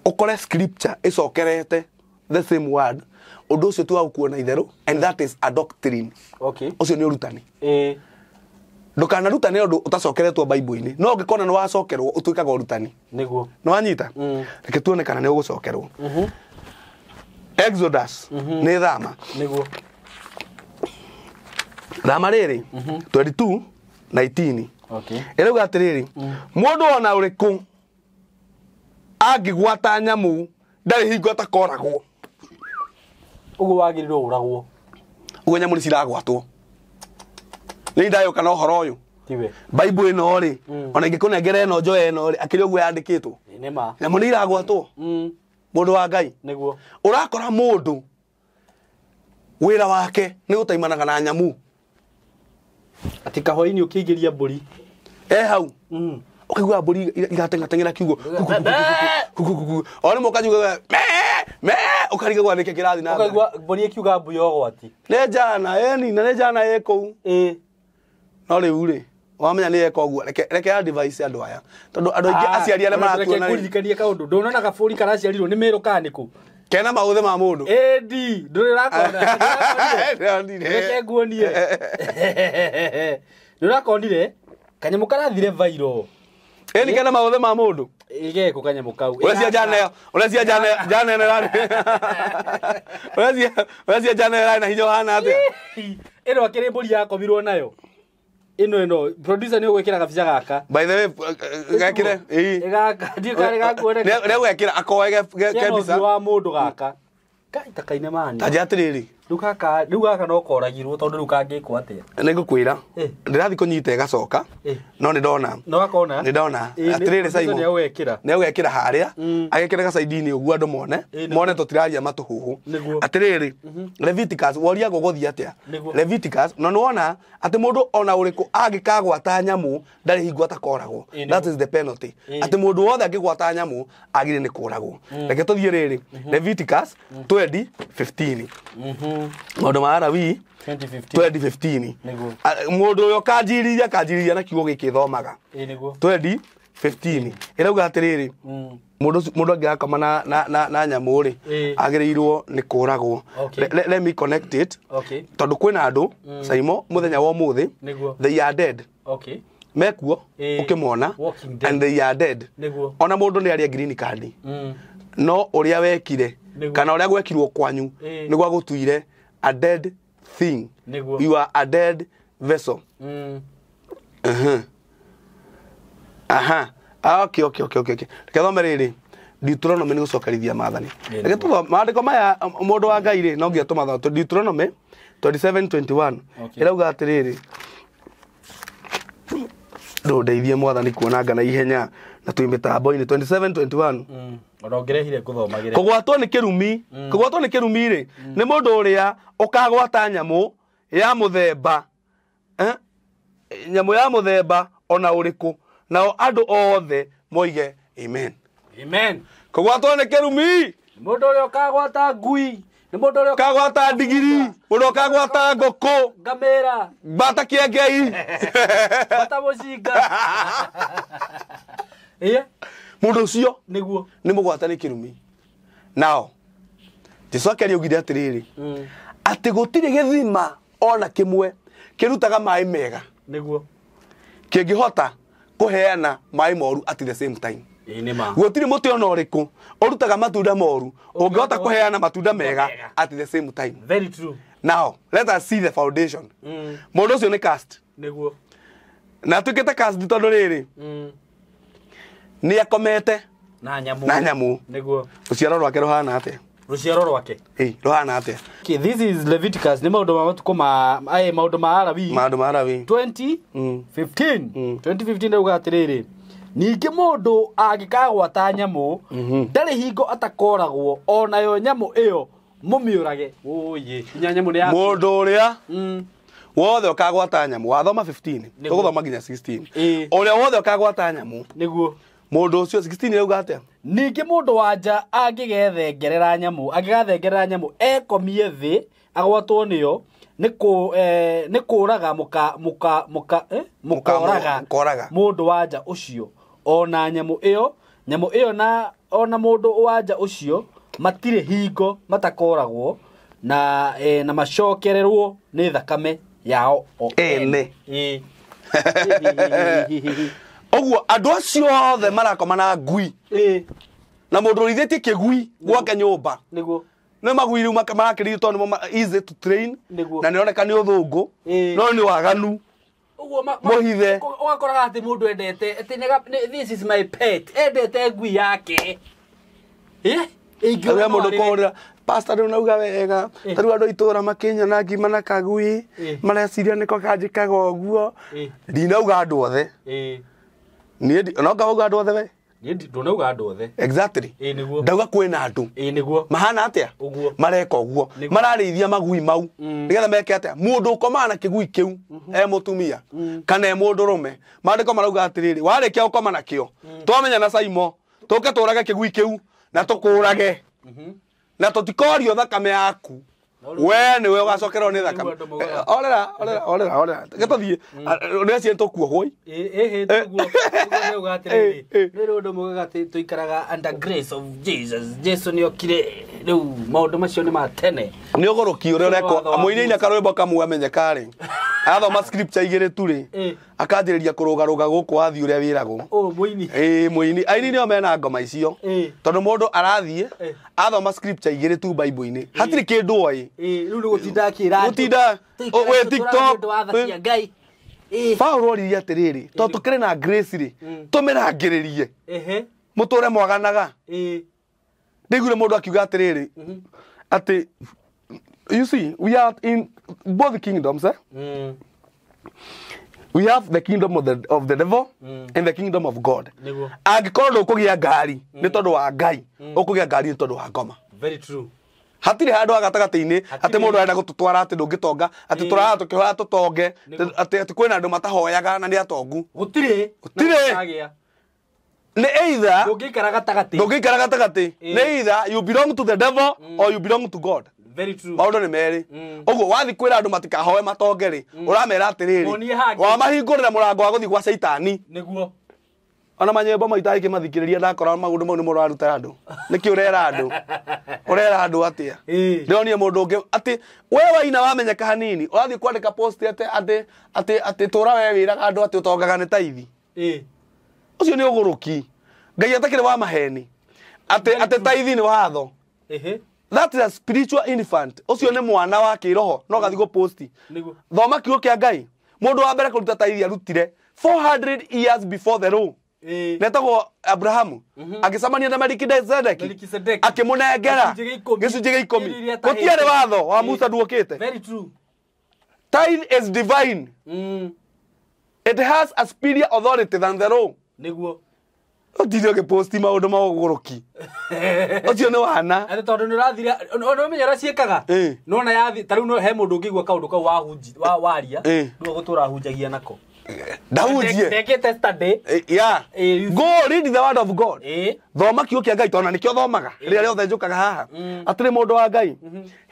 ũkore scripture ĩcokerete the same word, ũndũ ũcio ti wa gũkuona itherũ, and that is a doctrine. Okay. Ũcio nĩ ũrutani. Ndũkanarutane ũndũ ũtacokeretwo Bible-inĩ. No ũngĩkona nĩ wacokerwo ũtuĩkaga ũrutani. Nĩguo. Nĩ wanyita? Reke tuone kana nĩ ũgũcokerwo. Exodus nĩ thama. Nĩguo. Thama rĩrĩ 22:19. Okay. Ĩrauga atĩrĩrĩ, mũndũ ona ũrĩkũ angĩgwata nyamũ ndarĩ hingo atakoragwo. Ũguo wagĩrĩirwo ũragwo. Ũguo nyamũ nĩ ciragwatwo. Nĩ ndayũka na ũhoro ũyũ. Tiwe. Bible ĩno rĩ, ona ingĩkũnengera ĩno njoe ĩno rĩ, akĩrĩ ũguo yandĩkĩtwo. Nĩ ma. Nyamũ nĩ iragwatwo. Mũndũ wa Ngai. Nĩguo. Ũrakora mũndũ wĩra wake nĩ gũtaimanaga na nyamũ. Atĩ kahwainĩ ũkĩingĩria mbũri. Hau. Ũkaigua mbũri irateng'ateng'era kiugo. O rĩmwe ũkaigua me me ũkarigagwo nĩkĩ kĩrathiĩ na mbere. Ũkaigua mbũri ĩkiuga mbu ya ũgwati. Nĩ njana, ĩni, na nĩ njana ĩ kũu. No rĩu rĩ, wamenya nĩ eka ũguo, reke advice andũ aya. Tondũ andũ aingĩ aciari arĩa maratuona rĩ. Ngũririkanie kaũndũ, ndũnona gabũri karaciarirwo nĩ mĩrũ kana nĩ kũ? Kena maũthĩ ma mũndũ. Ĩndi, ndũrĩ ũrakona. Reke nguonie. Ndũrakonire? Kanyamũ karathire viral. Ĩni kena maũthĩ ma mũndũ. Ĩgeko kanyamũ kau. Ũrecia njana, ũrecia njana, njana ĩno ĩrarĩ. Ũrecia njana ĩrarĩ na hinya ũhana atĩa? Ĩno akĩrĩ mbũri yakomirwo nayo. Ĩno producer nĩ ũgwĩkĩra gabica gaka. By the way, gekĩre. Ĩĩ. Gaka, ndiũ karĩ gakuoneka. Nĩ gwekĩra akoe ke Kena mbica. ũthiũ wa mũndũ gaka. Kai ta kaine mani. Ta njĩra atĩrĩrĩ. Rĩu gaka no koragirwo tondũ rĩu kangĩkwo atĩa? Nĩ ngũkwĩra. Ndĩrathiĩ kũnyita ĩgacoka. No nĩ ndona. No gakona? Nĩ ndona. Atĩrĩrĩ Simon. Nĩ ũgekĩra. Nĩ ũgekĩra harĩa. Agekĩre gacaidi-inĩ ũguo andũ mone. Mone tũtiraria matũhũhũ. Atĩrĩrĩ, Leviticus woria gũgũthiĩ atĩa? Leviticus no nĩwona atĩ mũndũ ona ũrĩkũ angĩkagwata nyamũ ndarĩ hingo atakoragwo. That is the penalty. Atĩ mũndũ wothe angĩgwata nyamũ agĩrĩire nĩ kũragwo. Reke tũthiĩ rĩrĩ. Leviticus 20:15. Maũndũ ma Alawii 20:15. Mũndũ ũrĩa ũkanjirĩria kanjirĩria na kiugo gĩkĩ thomaga. 20:15. Ĩrauga atĩrĩrĩ, mũndũ angĩgakoma na nyamũ rĩ, agĩrĩirwo nĩ kũragwo. Let me connect it. Tondũ kwĩna andũ, Saimo, mũthenya wa ũmũthĩ, they are dead. Mekuo, ũkĩmona, and they are dead. Ona mũndũ nĩ arĩa green card. No ũrĩa wekire, kana ũrĩa gwekirwo kwanyu, nĩ gwagũtuire a dead thing. You are a dead vessel. Aha. Okay. Reke thome rĩrĩ. Deuteronomy nĩ gũcokerithia maathani. Reke tũthome maandĩko maya mũndũ wa Ngai rĩ, no nginya tũmathome. Deuteronomy 27:21. Ĩrauga atĩrĩrĩ. Ndũndeithie mwathani kuona ngana ihenya na twĩ mĩtambo-inĩ 27:21. Ona ũngĩrehire ngũthomagĩre. Kũgwatwo nĩ kĩrumi, kũgwatwo nĩ kĩrumi rĩ, nĩ mũndũ ũrĩa ũkagwata nyamũ ya mũthemba, nyamũ ya mũthemba ona ũrĩkũ, nao andũ othe moige amen. Amen. Kũgwatwo nĩ kĩrumi. Mũndũ ũrĩa ũkagwata ngui, Nĩ mũndũ ũrĩa Kagwata ndigiri, mũndũ ũkagwata ngũkũ, ngamĩra, mbata kĩengei. bata mũcinga. Ĩĩ, Mũndũ ũcio nĩguo. nĩ mũgwate nĩ kĩrumi. Nao Jesu akĩaria augire atĩrĩrĩ, atĩ gũtirĩ gĩthima ona kĩmwe kĩrutaga maĩ mega Nĩguo. kĩngĩhota kũheana maĩ moru at the same time. Ĩĩ nĩ ma. Gũtirĩ mũtĩ ona ũrĩkũ ũrutaga matunda moru ũngĩhota kũheana matunda mega Mega. at the same time. Very true. Now let us see the foundation. Mũndũ ũcio nĩ cast Nĩguo. na atuĩkĩte cast tondũ rĩrĩ nĩ akomete Na nyamũ. na nyamũ. Nĩguo. Rũciaro rwake rũhana atĩa? Rũciaro rwake. Ĩĩ, rũhana atĩa? Okay, this is Leviticus. Nĩ maũndũ ma matukũ ma aye maũndũ ma Alawii. Maũndũ ma Alawii. 20 15 2015 rauga atĩrĩrĩ, ningĩ mũndũ angĩkagwata nyamũ ndarĩ hingo atakoragwo, onayo nyamũ ĩyo mũmĩũrage. Ũyĩ, nginya nyamũ nĩ yaku. Mũndũ ũrĩa wothe ũkagwata nyamũ, wathoma 15, Nĩguo. tũgũthoma nginya 16. Ĩĩ. Ũrĩa wothe ũkagwata nyamũ, Nĩguo. mũndũ ũcio 16 rauga atĩa? Ningĩ mũndũ wa nja angĩgethengerera nyamũ, angĩgathengerera nyamũ ekomie thĩ agwatwo nĩyo, nĩ kũraga mũka mũka mũka mũkoraga Mũkoraga. mũndũ wa nja ũcio ona nyamũ ĩyo, nyamũ ĩyo na ona mũndũ wa nja ũcio matirĩ hingo matakoragwo na na macokererwo nĩ thakame yao o Ene. Ĩĩ. Ũguo andũ acio othe marakoma na ngui Ĩĩ, na mũndũ ũrĩithĩtie kĩgui gwake nyũmba nĩguo. nĩ magui rĩu marakĩrĩithio tondũ nĩmo easy to train Nĩguo. na nĩroneka nĩ ũthũngũ Ĩĩ. no nĩ waganu. Ũguo Mũhithe. ũgakoraga atĩ mũndũ endete atĩ this is my pet, endete ngui yake. Ĩ, Rĩrĩa mũndũ ingĩũra kũhũrĩra pastor rĩu nauga wega, Ĩĩ. ta rĩu andũ a itũũra makĩnyona ngima na kagui Ĩĩ. mareciria nĩko kanjĩkaga ũguo. Ĩĩ. Ndinauga andũ othe. Ĩĩ. Niĩ no ngauga andũ othe we. Niĩ ndũnauga andũ othe. Exactly. Ĩĩ nĩguo. Ndauga kwĩna andũ Ĩĩ nĩguo. mahana atĩa? Ũguo. Mareka ũguo, Nĩguo. mararĩithia magui mau nĩgetha meke atĩa? Mũndũ ũkomaga na kĩgui kĩu e mũtumia kana e mũndũrũme, maandĩko marauga atĩrĩrĩ, warĩkia gũkoma nakĩo twamenya na Saimo tũke tũrage kĩgui kĩu na tũkũrage na tũtikorio thakame yaku, we nĩwe ũgacokerwo nĩ thakame. Rĩu andũ maugaga. Orera orera orera orera gĩtũthiĩ nĩ acio tũkuohwo. Ĩĩ, ĩhĩ, tũguo. Tũguo nĩuga atĩrĩrĩ. Ĩĩ, ĩĩ. Nĩ rĩu andũ maugaga atĩ tũikaraga under grace of Jesus. Jesu nĩokire rĩu maũndũ macio nĩ ma tene. Nĩ ũgũrũki ũrĩa Watho ũrekwo wa mũini aina karwĩmbo kamwe amenyeka rĩ, athoma scripture igĩrĩ tu rĩ, Ĩĩ. akanjĩrĩria kũrũgarũga gũkũ wathiĩ ũrĩa wĩragwo. Ũũ mũini. Ĩĩ mũini, aini nĩo mena ngoma icio Ĩĩ. tondũ mũndũ arathiĩ Ĩĩ. athoma scripture igĩrĩ tu Bible-inĩ hatirĩ kĩndũ oĩ. Ĩĩ, rĩu nĩ gũtinda akĩra andũ. Gũtinda, Tũikare wĩ tũtũraga TikTok, nĩ ũndũ wa tha cia Ngai. Ĩĩ. Paũlũ oririe atĩrĩrĩ, tondũ tũkĩrĩ na grace rĩ, tũmĩrangĩrĩrie Ehe. mũtũre mwaganaga. Ĩĩ. Ndaiguire mũndũ akiuga atĩrĩrĩ, atĩ you see we are in both kingdoms, eh? We have the kingdom of the devil and the kingdom of God. Nĩguo. Angĩkorwo ndũkũgĩa ngari nĩ tondũ wa Ngai, ũkũgĩa ngari nĩ tondũ wa ngoma. Very true. Hatirĩ handũ ha gatagatĩ-inĩ Hatirĩ. atĩ mũndũ arenda gũtũtwara atĩ ndũngĩtonga, atĩ Ĩĩ. tũraga tũkĩhoya tũtonge, Nĩguo. atĩ kwĩna andũ matahoyaga na nĩ atongu. Gũtirĩ. Gũtirĩ. Na gũtagĩa. Nĩ either Ndũngĩikara gatagatĩ. ndũngĩikara gatagatĩ, Ĩĩ. nĩ either you belong to the devil or you belong to God. Very true. Maũndũ nĩ merĩ. Ũguo wathiĩ kwĩra andũ matikahoe matonge rĩ, ũramera atĩrĩrĩ, Monie hangĩ. wamahingũrĩra mũrango wa gũthiĩ gwa caitani. Nĩguo. Ona manyĩmbo maitũ agĩkĩmathikĩrĩria ndakora maũndũ mau nĩmo ũraruta andũ. Nĩkĩ ũrera andũ? Ũrera andũ atĩa? Ĩĩ. Ndĩronire mũndũ ũngĩ atĩ we waina wamenyeka hanini ũrathiĩ kwandĩka post atĩ atĩ atĩ atĩ tũra we wĩraga andũ atĩ ũtongaga nĩ taithi. Ĩĩ. Ũcio nĩ ũgũrũki. Ngai atakĩrĩ wa maheni. Atĩ atĩ taithi nĩ watho. Ehe. That is a spiritual infant. Ũcio nĩ mwana wa kĩroho no gathiĩ gũposti. Nĩguo. Thoma kiugo kĩa Ngai. Mũndũ wa mbere kũruta taithi arutire 400 years before the law. Ĩĩ. Netagwo Abrahamu agĩcemania na Melikisedeki Melikisedeki. akĩmũnengera Gĩcunjĩ gĩa ikũmi. gĩcunjĩ gĩa ikũmi. Iria iria atahĩte. Gũtiarĩ watho wa Ĩĩ. Musa nduokĩte. Very true. Tithe is divine. It has a superior authority than the law. Nĩguo. Ũtinde ũgĩposti maũndũ ma ũgũrũki. Ũcio nĩ wana. Atĩ tondũ nĩ ũrathire nĩ ũmenya ũrĩa ciĩkaga. Ĩĩ. Nona yathi ta rĩu no he mũndũ ũngĩigua kaũndũ kau wahunji wa waria Ĩĩ. nĩwe gũtũra ahunjagia nako. Ndahunjie. Ndekĩte study. Yeah. Go read the word of God. Thoma kiugo kĩa Ngai tondũ nĩkĩo thomaga rĩrĩa rĩothe njũkaga haha. Atĩrĩ mũndũ wa Ngai.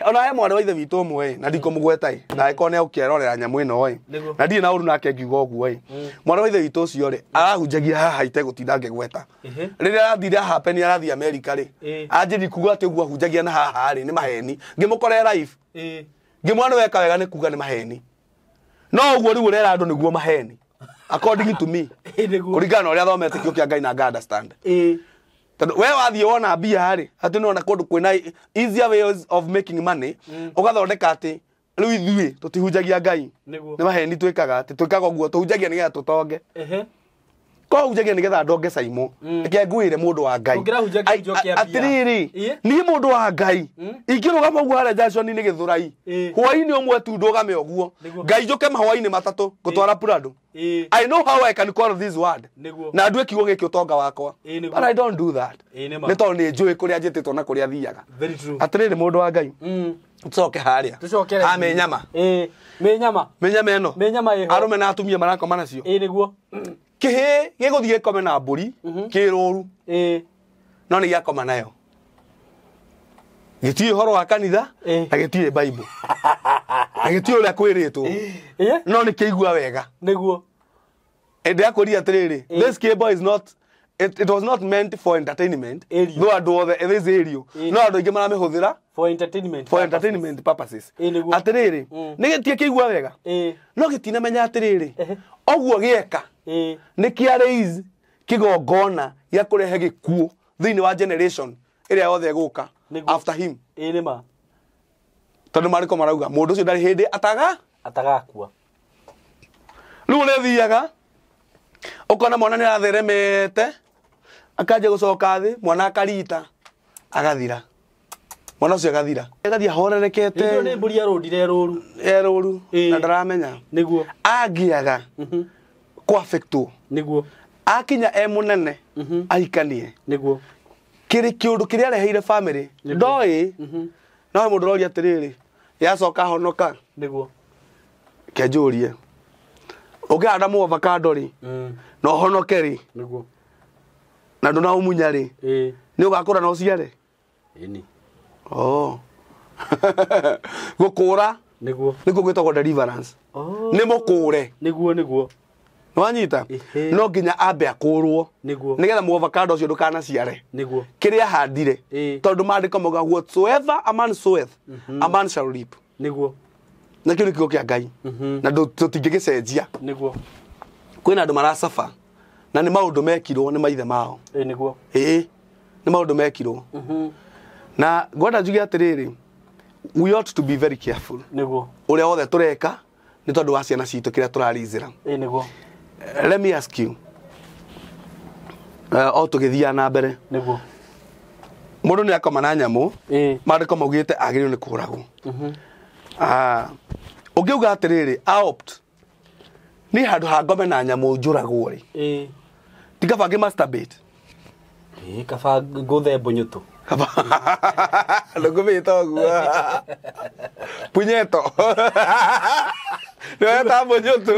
Ona he mwarĩ wa ithe witũ ũmwe na ndikũmũgweta ĩ. Na ĩkorwo nĩ ũkĩerorera nyamũ ĩno ĩ. Na ndirĩ na ũru nake ngiuga ũguo ĩ. Mwarĩ wa ithe witũ ũcio rĩ arahunjagia haha itegũtinda ngĩgweta. Rĩrĩa arathire happen arathiĩ America rĩ. Anjĩri kuga atĩ ũguo ahunjagia na haha rĩ nĩ maheni. Ngĩmũkorera live. Ngĩmwona weka wega nĩ kuga nĩ maheni. No ũguo rĩu ũrera andũ nĩguo maheni. According to me. Kũringana na ũrĩa thomete kiugo kĩa Ngai na nga understand. Tondũ we wathiĩ wona mbia rĩ, atĩ nĩwona kũndũ kwĩna easier ways of making money, ũgathondeka atĩ rĩu ithuĩ tũtihunjagia Ngai. Nĩ maheni twĩkaga atĩ twĩkaga ũguo tũhunjagia nĩgetha tũtonge. Ko hunjagia nĩgetha ndonge caimo. Reke ngwĩre mũndũ wa Ngai. Atĩrĩrĩ, niĩ mũndũ wa Ngai ingĩrũgama ũguo harĩa junction-inĩ Gĩthũrai, hwaĩ-inĩ ũmwe tu ndũgame ũguo, Ngai njũke mahwaĩ-inĩ matatũ ngũtwara Prado. I know how I can call this word. Na ndue kiugo gĩkĩ ũtonga wakwa. But I don't do that. Nĩ tondũ nĩ njũĩ kũrĩa njĩtĩtwo na kũrĩa thiaga. Atĩrĩrĩ mũndũ wa Ngai. Tucoke harĩa. Ha mĩnyama. Mĩnyama. Mĩnyama ĩno. Mĩnyama ĩho. Arũme na atumia marakoma nacio. Nĩguo. Kĩhĩ gĩgũthiĩ gĩkome na mbũri kĩrũru. No nĩ gĩakoma nayo. Gĩtiũĩ ũhoro wa kanitha na gĩtiũĩ Bible. Na gĩtiũĩ ũrĩa kwĩrĩtwo. No nĩ kĩigua wega. Nĩguo. Ndĩrakũria atĩrĩrĩ, this cable is not it was not meant for entertainment. No andũ othe this area. No andũ aingĩ maramĩhũthĩra for entertainment. For entertainment purposes. Atĩrĩrĩ, nĩ gĩtie kĩigua wega. No gĩtinamenya atĩrĩrĩ, ũguo gĩeka nĩ kĩa raise kĩgongona gĩa kũrehe gĩkuũ thĩinĩ wa generation ĩrĩa yothe ĩgũka after him. Nĩ ma. Tondũ marĩko marauga mũndũ ũcio ndarĩ hĩndĩ atagakua. Rĩu ũrĩthiaga ũkona mwana nĩ aratheremete akanjia gũcoka thĩ, mwana akarita agathira. Mwana ũcio agathira. Agathiĩ ahorerekete. Nĩguo nĩ mbũri yarũndire rũru. Rũru na ndaramenya. Nĩguo. Angĩaga kũ-affectwo. Nĩguo. Akinya e mũnene ahikanie. Nĩguo. Kĩrĩ kĩũndũ kĩrĩa areheire family. Ndoĩ. No mũndũ ũroria atĩrĩrĩ, yacoka honoka. Nĩguo. Kenjũrie. Ũngĩhanda mũ avocado rĩ, na ũhonoke rĩ. Nĩguo. Na ndũnaũmunya rĩ. Nĩ ũgakũra na ũciare. Ĩni. Oh. Gũkũra. Nĩguo. Nĩkuo gwĩtagwo deliverance. Nĩ mũkũre. Nĩguo nĩguo. Nĩwanyita? No nginya ambe akũrwo. Nĩguo. Nĩgetha mũ avocado ũcio ndũkanaciare. Nĩguo. Kĩrĩa ahandire. Tondũ maandĩko mauga whatsoever a man soweth, a man shall reap. Nĩguo. Na kĩu nĩ kiugo kĩa Ngai. Na tũtingĩgĩcenjia. Nĩguo. Kwĩna andũ maracaba na nĩ maũndũ mekirwo nĩ maithe mao. Nĩguo. Nĩ maũndũ mekirwo. Na ngwenda njuge atĩrĩrĩ, we ought to be very careful. Nĩguo. Ũrĩa wothe tũreka nĩ tondũ wa ciana citũ kĩrĩa tũrarizĩra. Nĩguo. Let me ask you. O tũgĩthiaga na mbere. Nĩguo. Mũndũ nĩ akoma na nyamũ, maandĩko maugĩte agĩrĩirwo nĩ kũũragwo. Ũngĩuga atĩrĩrĩ, I opt. Niĩ handũ ha ngome na nyamũ njũragwo rĩ. Ti kaba ngĩ masturbate. Kaba ngũthe mbũnyũtũ. Ndũngĩmĩta ũguo. Punyeto. Nĩweta mbũnyũtũ.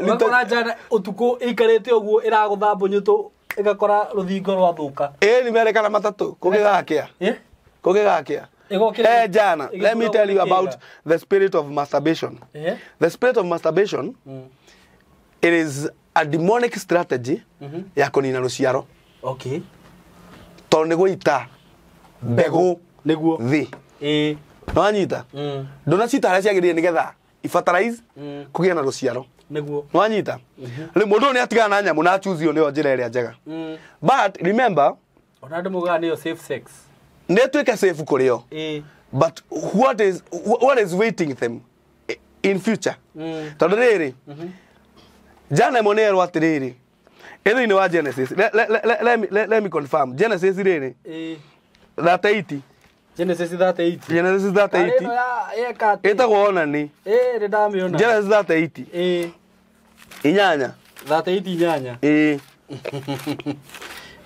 Ũgakora njana ũtukũ ĩikarĩte ũguo ĩragũtha mbũnyũtũ ĩgakora rũthingo rwathũka. Nĩ merekana matatũ kũngĩgakĩa. Kũngĩgakĩa. Hey, Jana, let me tell you about the spirit of masturbation. The spirit of masturbation, it is a demonic strategy ya kũnina rũciaro. Okay. Tondũ nĩ gũita mbegũ Nĩguo. thĩ. Nĩwanyita? Ndũnacita harĩa ciagĩrĩire nĩgetha ifertilize kũgĩa na rũciaro. Nĩguo. Nĩwanyita? Rĩu mũndũ ũyũ nĩ atigana na nyamũ na achoose ĩyo nĩyo njĩra ĩrĩa njega. But remember, ona andũ maugaga nĩyo safe sex. Nĩ ĩtuĩke safe kũrĩ o. But what is waiting them in future? Tondũ rĩrĩ, Jana ĩmwe nĩ yerwo atĩrĩrĩ, ĩ thĩinĩ wa Genesis. Let me confirm. Genesis rĩrĩ, 38. Genesis 38. Genesis 38. Ĩno ya ĩka atĩ. Ĩtagwo onani. Nĩ ndamĩona. Genesis 38. Inyanya. 38 inyanya.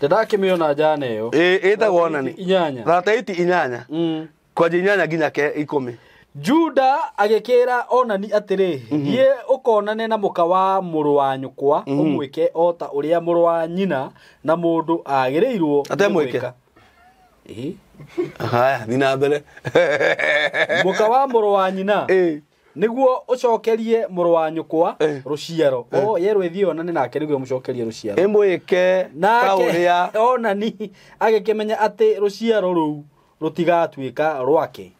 Ndakĩmĩona njana ĩyo. Ĩtagwo onani. Inyanya. 38 inyanya. Kwanja inyanya nginya ke 10. Juda agĩkĩra Onani atĩrĩ, thiĩ ũkonane na mũka wa mũrũ wa nyũkwa, ũmwĩke o ta ũrĩa mũrũ wa nyina na mũndũ agĩrĩirwo Ate mwĩke? Ĩĩ. Haya, thiĩ na mbere. Mũka wa mũrũ wa nyina nĩguo ũcokerie mũrũ wa nyũkwa rũciaro. O yerwo ĩthiĩ onane nake nĩguo mũcokerie rũciaro. Ĩmwĩke ta ũrĩa Nake Onani agĩkĩmenya atĩ rũciaro rũu rũtigatuĩka rwake.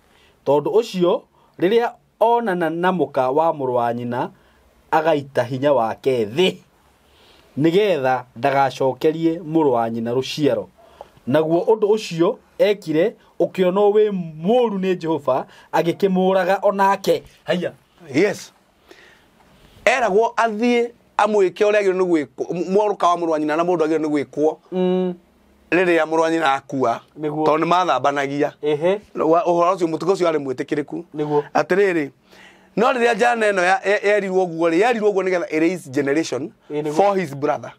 Tondũ ũcio rĩrĩa onana na mũka wa mũrũ wa nyina agaita hinya wake thĩ nĩgetha ndagacokerie mũrũ wa nyina rũciaro. Naguo ũndũ ũcio ekire ũkĩonwo wĩ mũũru nĩ Jehova, agĩkĩmũraga onake. Haiya. Yes. Eragwo athiĩ amwĩke ũrĩa agĩrĩirwo nĩ gwĩkwo, mũrũka wa mũrũ wa nyina na mũndũ agĩrĩirwo nĩ gwĩkwo rĩrĩa mũrũ wa nyina akua, tondũ nĩ mathambanagia. Ũhoro ũcio mũtugo ũcio warĩ mwĩtĩkĩrĩku. Nĩguo. Atĩrĩrĩ, no rĩrĩa njana ĩno yerirwo ũguo rĩ, yerirwo ũguo nĩgetha ĩraise generation for his brother.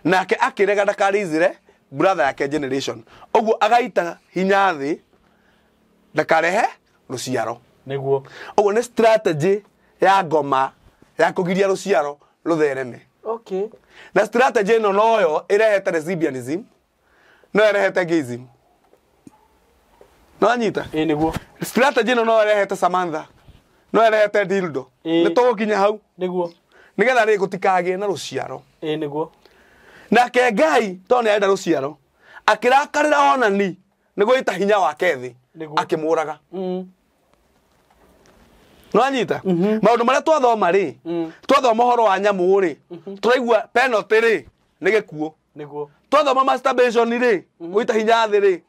Nake akĩrega ndakaraisire brother yake generation. Ũguo agaita hinya thĩ ndakarehe rũciaro. Nĩguo. Ũguo nĩ strategy ya ngoma ya kũgiria rũciaro rũthereme. Okay. Na strategy ĩno noyo ĩrehete lesbianism, no ĩrehete gayism. No anyita? Nĩguo. Strategy ĩno no ĩrehete Samantha, no ĩrehete dildo. Nĩ tũgũkinya hau. Nĩguo. Nĩgetha rĩ gũtikagĩe na rũciaro. Nĩguo. Nake Ngai tondũ nĩ arenda rũciaro, akĩrakarĩra Onani nĩ gwĩta hinya wake thĩ, akĩmũraga. No anyita? Maũndũ marĩa twathoma rĩ, twathoma ũhoro wa nyamũ rĩ, tũraigua penalty rĩ nĩ gĩkuũ. Nĩguo. Twathoma masturbation rĩ, gwĩta hinya thĩ rĩ,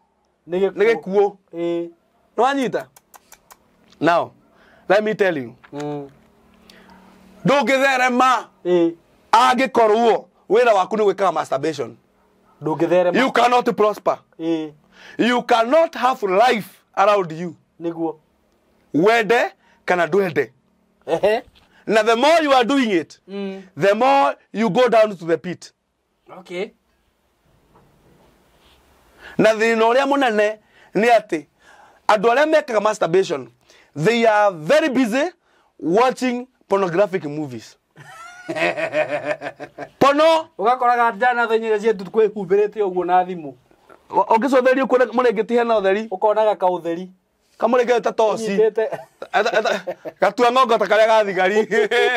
nĩ gĩkuũ. No anyita? Now, let me tell you. Ndũngĩtherema angĩkorwo wĩra waku nĩ gwĩkaga masturbation. Ndũngĩtherema. You cannot prosper. You cannot have life around you. Nĩguo. Wende kana ndwende. Na the more you are doing it, the more you go down to the pit. Okay. Na thĩna ũrĩa mũnene nĩ atĩ andũ arĩa mekaga masturbation, they are very busy watching pornographic movies. Pono ũgakoraga njana thaa inya cia ũtukũ kwĩhumbĩrĩte ũguo na thimũ. Ũngĩcotherio kuona mũrĩngĩti hena ũtheri. Ũkonaga kaũtheri. Kamũrĩngĩti ta toci. Gatua ng'ongo ta karĩa ga thigari.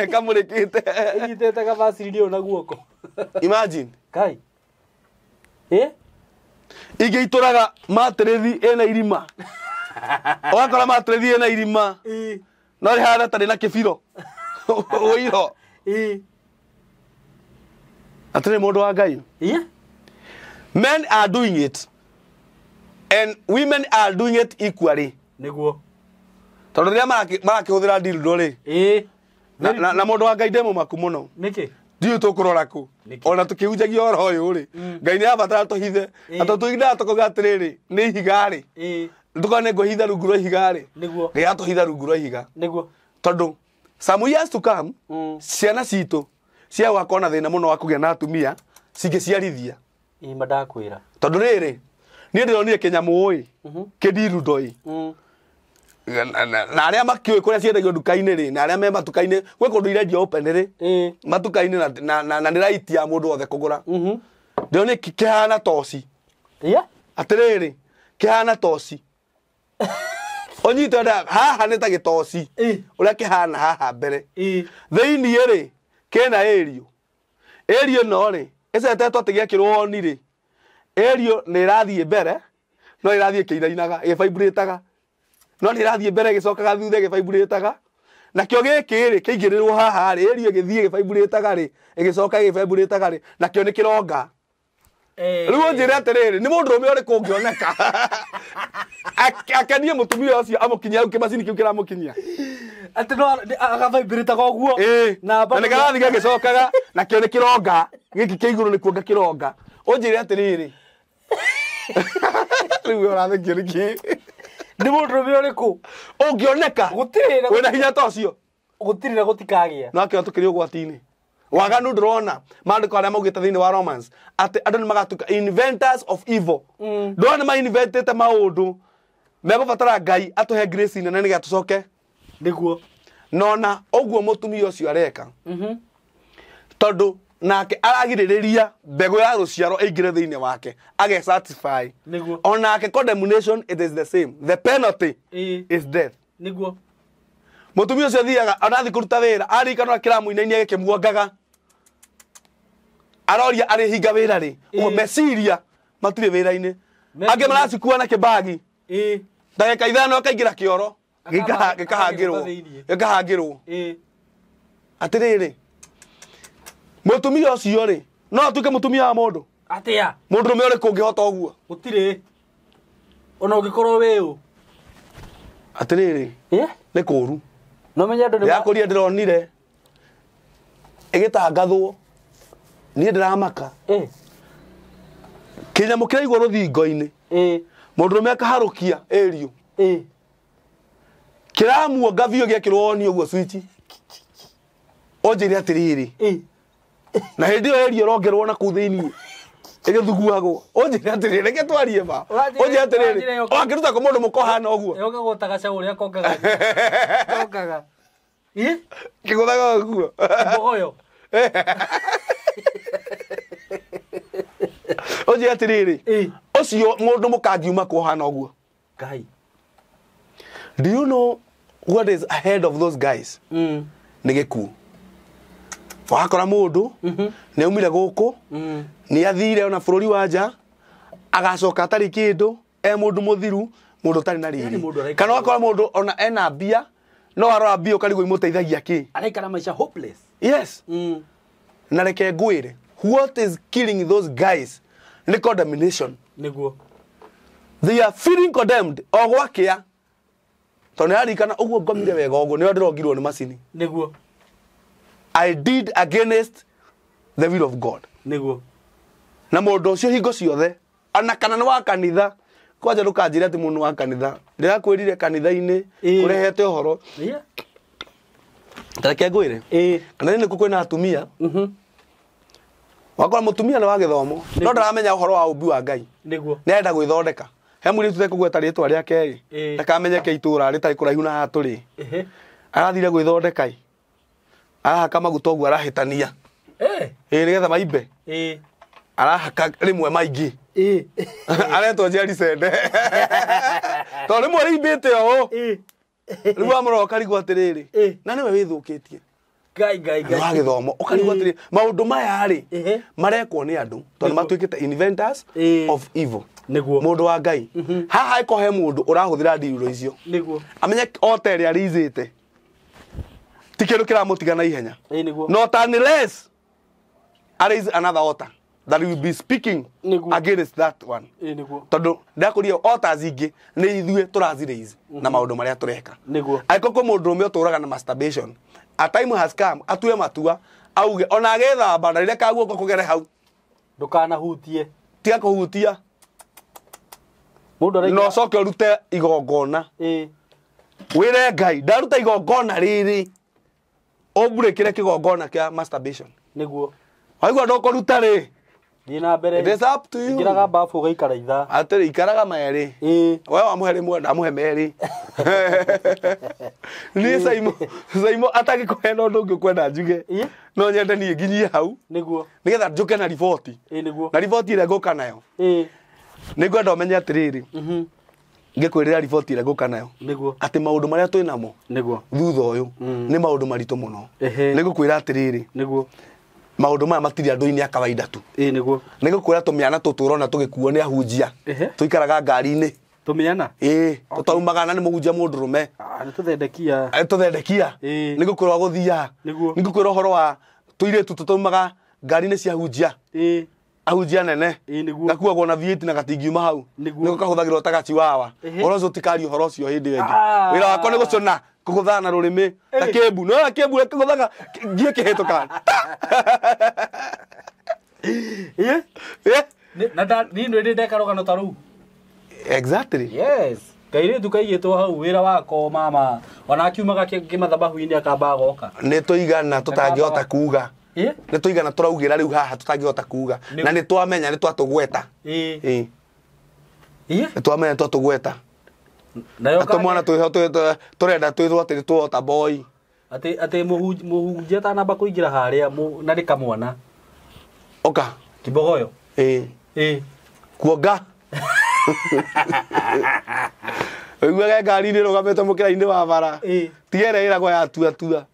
Kamũrĩkĩte. Ĩnyitĩte gabaciri ũyũ na guoko. Imagine. Kai. Ingĩ itũraga matĩrĩthi ĩna irima. Ũgakora matĩrĩthi ĩna irima. No rĩhana ta rĩna kĩbiro. Ũiro. Atĩrĩ mũndũ wa Ngai. Men are doing it and women are doing it equally. Nĩguo. Tondũ rĩrĩa marakĩhũthĩra dildo rĩ. Na mũndũ wa Ngai ndĩ mũmaku mũno. Nĩkĩ? Ndiũĩ tũkũrora kũ. Ona tũkĩhunjagia ũhoro ũyũ rĩ, Ngai nĩ abatara tũhithe. Na tondũ tũhindaga tũkauga atĩrĩrĩ, nĩ ihiga rĩ. Tũkauga nĩ ngũhitha rungu rwa ihiga rĩ. Nĩguo. Ngai atũhitha rungu rwa ihiga. Nĩguo. Tondũ some years to come, ciana citũ cia gũgakorwo na thĩna mũno wa kũgĩa na atumia cingĩciarithia. Ima ndakwĩra. Tondũ rĩrĩ, niĩ ndĩronire kĩnyamũ ĩ, kĩndirundo ĩ. Na arĩa makĩũĩ kũrĩa ciendagio nduka-inĩ rĩ, na arĩa me matuka-inĩ, gwĩ kũndũ irendio open rĩ, matuka-inĩ na nĩ right ya mũndũ wothe kũgũra. Ndĩronire kĩhana toci. Atĩrĩrĩ, kĩhana toci. Ũnyite ũrĩa haha nĩ ta gĩtoci. Ũrĩa kĩhana haha mbere. Thĩiniĩ rĩ, kĩna ĩrio. Ĩrio ĩno rĩ, ĩcetetwo atĩ gĩekĩrwo on rĩ, ĩrio nĩ ĩrathiĩ mbere, no ĩrathiĩ ĩkĩinainaga, ĩgĩvibrataga. No nĩ ĩrathiĩ mbere ĩgĩcokaga thutha ĩgĩvibrataga. Nakĩo gĩkĩ rĩ, kĩigĩrĩrwo haha rĩ, ĩrio ĩgĩthiĩ ĩgĩvibrataga rĩ, ĩgĩcoka ĩgĩvibrataga rĩ, nakĩo nĩ kĩronga. Rĩu ũnjĩre atĩrĩrĩ, nĩ mũndũrũme ũrĩkũ ũngĩoneka akenie mũtumia ũcio amũkinyia hau kĩmacini kĩu kĩramũkinyia. Atĩ no agavibrataga ũguo. Na nĩ karathiĩ gagĩcokaga, nakĩo nĩ kĩronga. Gĩkĩ kĩa igũrũ nĩ kuonga kĩronga. Ũnjĩre atĩrĩrĩ. Rĩu we ũrathekio nĩkĩ? Nĩ mũndũrũme ũrĩkũ ũngĩoneka Gũtirĩ na wĩna hinya ta ũcio? Gũtirĩ na gũtikagĩa. No akĩona tũkĩrĩ ũgwati-inĩ. Waganu ndũrona maandĩko arĩa maugĩte thĩinĩ wa Romans atĩ andũ nĩ magatuĩka inventors of evil. Ndũrona nĩ mainventĩte maũndũ megũbatara Ngai atũhe grace nene nĩgetha tũcoke. Nĩguo. Nona ũguo mũtumia ũcio areka, tondũ nake aragirĩrĩria mbegũ ya rũciaro ĩingĩre thĩinĩ wake age satisfy. Nĩguo. Onake condemnation, it is the same, the penalty is death. Nĩguo. Mũtumia ũcio athiaga onathiĩ kũruta wĩra aririkanwo kĩramuinainia gĩkĩmuongaga, aroria arĩhinga wĩra rĩ. Ũguo meciria matirĩ wĩra-inĩ, angĩ maracikua na kĩbagi, ndagĩka 5 akaingĩra kĩoro gĩkahangĩrwo gĩkahangĩrwo. Atĩrĩrĩ, mũtumia ũcio rĩ, no atuĩke mũtumia wa mũndũ? Atĩa? Mũndũrũme ũrĩkũ ũngĩhota ũguo? Gũtirĩ. Ona ũngĩkorwo wĩ ũ. Atĩrĩrĩ, nĩ kũũru. No menye andũ nĩ Ndĩrakũria ndĩronire ĩgĩtangathwo, niĩ ndĩramaka. Kĩnyamũ kĩraigwo rũthingo-inĩ, mũndũrũme akaharũkia ĩriũ, kĩramuonga biũ gĩekĩrwo oni ũguo switch. Ũnjĩre atĩrĩrĩ, na hĩndĩ ĩyo ĩriũ ĩrongerwo na kũu thĩiniĩ ĩgĩthuguagwo. Ũnjĩre atĩrĩrĩ, reke twarie ma. Ũnjĩre atĩrĩrĩ, wakĩruta kũ mũndũ mũka ũhana ũguo? Yogagwo ta gacaũ ũrĩa kongaga. Kongaga. Kĩgũthaga ũguo. Mbogoyo. Ũnjĩre atĩrĩrĩ, ũcio mũndũ mũka angiuma kũ ũhana ũguo? Ngai. Do you know what is ahead of those guys? Nĩ gĩkuũ. Wakora mũndũ nĩ aumire gũkũ, nĩ athire ona bũrũri wa nja, agacoka atarĩ kĩndũ, e mũndũ mũthiru, mũndũ ũtarĩ na Yaani riri. mũndũ araikara Kana wakora mũndũ ona ena mbia, no arora mbia ũkarigwo imũteithagia kĩ. Araikara maica hopeless. Yes. Na reke ngwĩre, what is killing those guys nĩ condemnation. Nĩguo. They are feeling condemned o gwakĩa. Tondũ nĩ aririkana ũguo ngomire wega ũguo nĩo ndĩrongirwo nĩ macini. Nĩguo. I did against the will of God. Nĩguo. Na mũndũ ũcio hingo ciothe ona kana nĩ wa kanitha, kwanja ndũkanjĩre atĩ mũndũ wa kanitha, ndĩrakwĩrire kanitha-inĩ kũrehete ũhoro. Ta reke ngwĩre, kanitha-inĩ kũ kwĩna atumia, wakora mũtumia nĩ wa gĩthomo no ndaramenya ũhoro wa ũmbi wa Ngai. Nĩguo. Nĩ arenda gwĩthondeka. He mũirĩtu ũtekũgweta rĩtwa rĩake ĩ, ndakamenyeke itũra rĩtarĩ kũraihu na haha tũrĩ. Arathire gwĩthondeka ĩ, arahaka maguta ũguo arahĩtania. Ĩ, nĩgetha maimbe. Arahaka rĩmwe maingĩ. Aretwo Jericende. Tondũ rĩmwe rĩimbĩte ũũ. Rĩu wamũrora ũkarigwo atĩrĩrĩ, na nĩwe wĩthũkĩtie. Ngai Ngai Ngai. Wa gĩthomo ũkarigwo atĩrĩrĩ, maũndũ maya rĩ marekwo nĩ andũ tondũ nĩ matuĩkĩte inventors of evil. Nĩguo. Mũndũ wa Ngai haha ĩko he mũndũ ũrahũthĩra ndiruro icio, Nĩguo. amenye ote ĩrĩa arĩizĩte ti kĩndũ kĩramũtiga na ihenya. Nĩguo. Not unless there is another altar that will be speaking against that one. Nĩguo. Tondũ ndakũria altars ingĩ nĩ ithuĩ tũraziraise na maũndũ marĩa tũreka. Nĩguo. Angĩkorwo kwĩ mũndũrũme ũtũraga na masturbation, a time has come atue matua auge ona agethamba na rĩrĩa kaguoko kũgere hau, Ndũkanahutie. Tiga kũhutia. Mũndũ araikara. Na ũcoke ũrute igongona. Wĩre Ngai ndaruta igongona rĩrĩ, ũmburĩkĩre kĩgongona kĩa masturbation. Nĩguo. Waigua ndũkũruta rĩ, Thiĩ na mbere. It is up to you. Ingĩraga bafu ũgaikara ithaa. Atĩrĩ, ikaraga merĩ. We wamũhe rĩmwe, ndamũhe merĩ. Niĩ Saimo, Saimo atangĩkũhe na ũndũ ũngĩ ũkwenda njuge, no nyende niĩ nginyie hau. Nĩguo. Nĩgetha njũke na riboti. Nĩguo. Na riboti ĩrĩa ngũka nayo, nĩ ngwenda ũmenye atĩrĩrĩ, ngĩkwĩrĩra riboti ĩrĩa ngũka nayo, Nĩguo. atĩ maũndũ marĩa twĩ namo Nĩguo. thutha ũyũ nĩ maũndũ maritũ mũno. Ehe. Nĩ ngũkwĩra atĩrĩrĩ, Nĩguo. maũndũ maya matirĩ andũ-inĩ a kawaida tu. Nĩguo. Nĩ ngũkwĩra tũmĩana tũtũ ũrona tũgĩkuo nĩ ahunjia, tũikaraga ngari-inĩ. Tũmĩana? Tũtaumaga na nĩ mũhunjia mũndũrũme. Nĩ tũthendekia. Tũthendekia. Nĩ ngũkwĩra gũthiaga. Nĩguo. Nĩ ngũkwĩra ũhoro wa tũirĩtu tũtaumaga ngari-inĩ cia ahunjia. Ahunjia nene. Nĩguo. Gakuagwo na V8 na gatingiuma hau. Nĩguo. Nĩko kahũthagĩrwo ta gachiwawa. Ũhoro ũcio tikaria ũhoro ũcio hĩndĩ ĩyo ĩngĩ. Wĩra wakwa nĩ gũcũna, kũgũthana na rũrĩmĩ ta kĩmbu. Nĩwona kĩmbu kĩgũthaga ngiĩ kĩhĩtũka. Na niĩ nĩ ndeka rũgano ta rũu. Exactly. Yes. Kairĩtu kaigĩtwo hau wĩra wako mama. Ona akiumaga kĩmathabahu-inĩ akamba agoka. Nĩ tũigana tũtangĩhota kuga. Nĩ tũigana tũraugĩra rĩu haha tũtangĩhota kuga. Na nĩ twamenya nĩ twatũgweta. Nĩ twamenya nĩ twatũgweta. Nayo Tũmwana tũrenda twĩrwo atĩ nĩ twota boy. Atĩ atĩ mũhunjia atanamba kũingĩra harĩa na nĩ kamwana. Oka. Kibogoyo. Kuonga. Ũiguage ngari-inĩ ĩrũgamĩte mũkĩra-inĩ wa bara. Tiga ĩrĩa ĩragwo ya tua tua.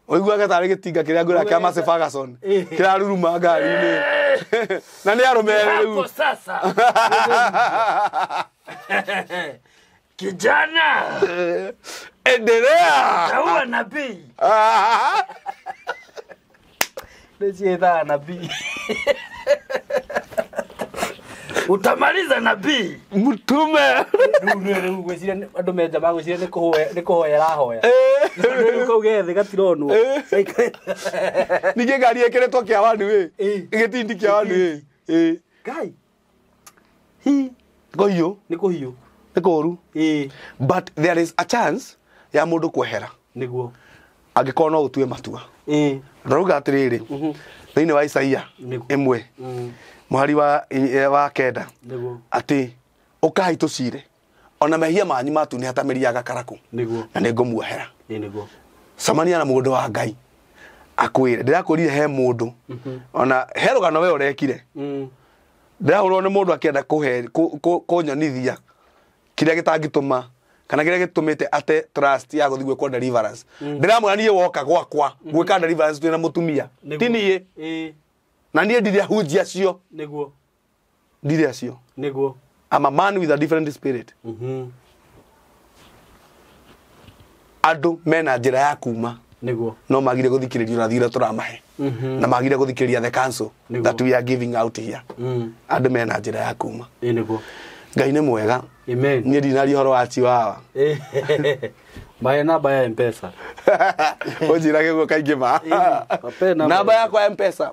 Ũiguage tarĩ gĩtinga kĩrĩa ngwĩra kĩa Massey Ferguson. Kĩraruruma ngari-inĩ. Na nĩ arũme rĩu. Hapo sasa. Kijana. Endelea. Taua nabii. Nĩ ciĩtaga nabii. Utamaliza nabii. Mtume. Rĩu ngwĩciria andũ menja magwĩciria nĩ kũhoya arahoya. Rĩu kau ge thĩ gatironwo. Ningĩ ngari ĩkĩrĩtwo kĩa one way. Gĩtindi kĩa one way. Ngai. Hi. Kũhiũ. Nĩ kũhiũ. Nĩ kũũru. But there is a chance ya mũndũ kwehera. Nĩguo. Angĩkorwo no ũtue matua. Ndauga atĩrĩrĩ. Thĩinĩ wa Isaia 1. Mũhari wa 9. Nĩguo. Atĩ ũkai tũcire. Ona mehia manyu matunĩha ta mĩri ya gakarakũ. Nĩguo. Na nĩngũmuohera. Nĩguo. Cemania na mũndũ wa Ngai. Akwĩre. Ndĩrakwĩrire he mũndũ. Ona he rũgano we ũrekire. Ndĩrahũrwo nĩ mũndũ akĩenda kũnyonithia kĩrĩa gĩtangĩtũma kana kĩrĩa gĩtũmĩte ate trust ya gũthiĩ gwĩkwo deliverance. Ndĩramwĩra niĩ woka gwakwa gwĩka deliverance twĩna mũtumia. Ti niĩ. Na niĩ ndirĩ ahunjia acio. Nĩguo. Ndirĩ acio. Nĩguo. I'm a man with a different spirit. Andũ mena njĩra ya kuma. Nĩguo. No magire gũthikĩrĩria ũrathi ũrĩa tũramahe. Na magire gũthikĩrĩria the counsel that we are giving out here. Andũ mena njĩra ya kuma. Nĩguo. Ngai nĩ mwega. Amen. Niĩ ndinaria ũhoro wa chiwawa. Mahe namba ya M-Pesa. Ũnjĩrage ũguo kaingĩ ma. Namba yakwa ya M-Pesa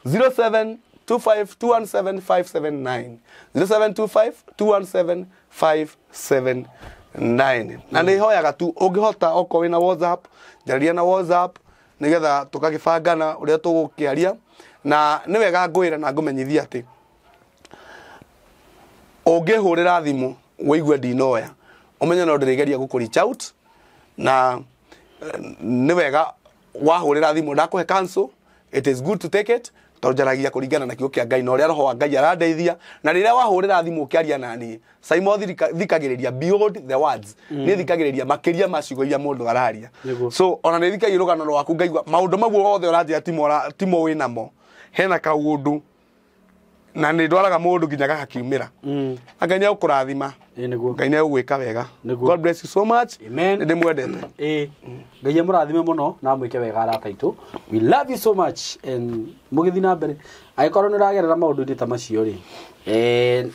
0725217579. 0725217579. Na nĩ hoyaga tu ũngĩhota okorwo wĩna WhatsApp, njarĩria na WhatsApp nĩgetha tũkagĩbangana ũrĩa tũgũkĩaria. Na nĩ wega ngwĩra na ngũmenyithia atĩ ũngĩhũrĩra thimũ wĩigue ndinoya ũmenye no ndĩrĩgeria gũkũ reach out. Na nĩ wega wahũrĩra thimũ ndakũhe counsel, it is good to take it tondũ njaragia kũringana na kiugo kĩa Ngai na ũrĩa roho wa Ngai arandeithia. Na rĩrĩa wahũrĩra thimũ ũkĩaria na niĩ Simon thikagĩrĩria beyond the words. Nĩ thikagĩrĩria makĩria ma ciugo iria mũndũ araria. So ona nĩ thikagĩrĩria rũgano rwaku ngaigua maũndũ maguo mothe ũranjĩra timo wĩnamo hena kaũndũ na nĩ ndwaraga mũndũ nginya gagakiumĩra. Ngai nĩ egũkũrathima. Ngai nĩ egũgwĩka wega. God bless you so much. Amen. Nĩ ndĩmwendete. Ngai amũrathime mũno na amwĩke wega arata aitũ. We love you so much and mũgĩthiĩ na mbere. Angĩkorwo nĩ ũragerera maũndũ-inĩ ta macio rĩ,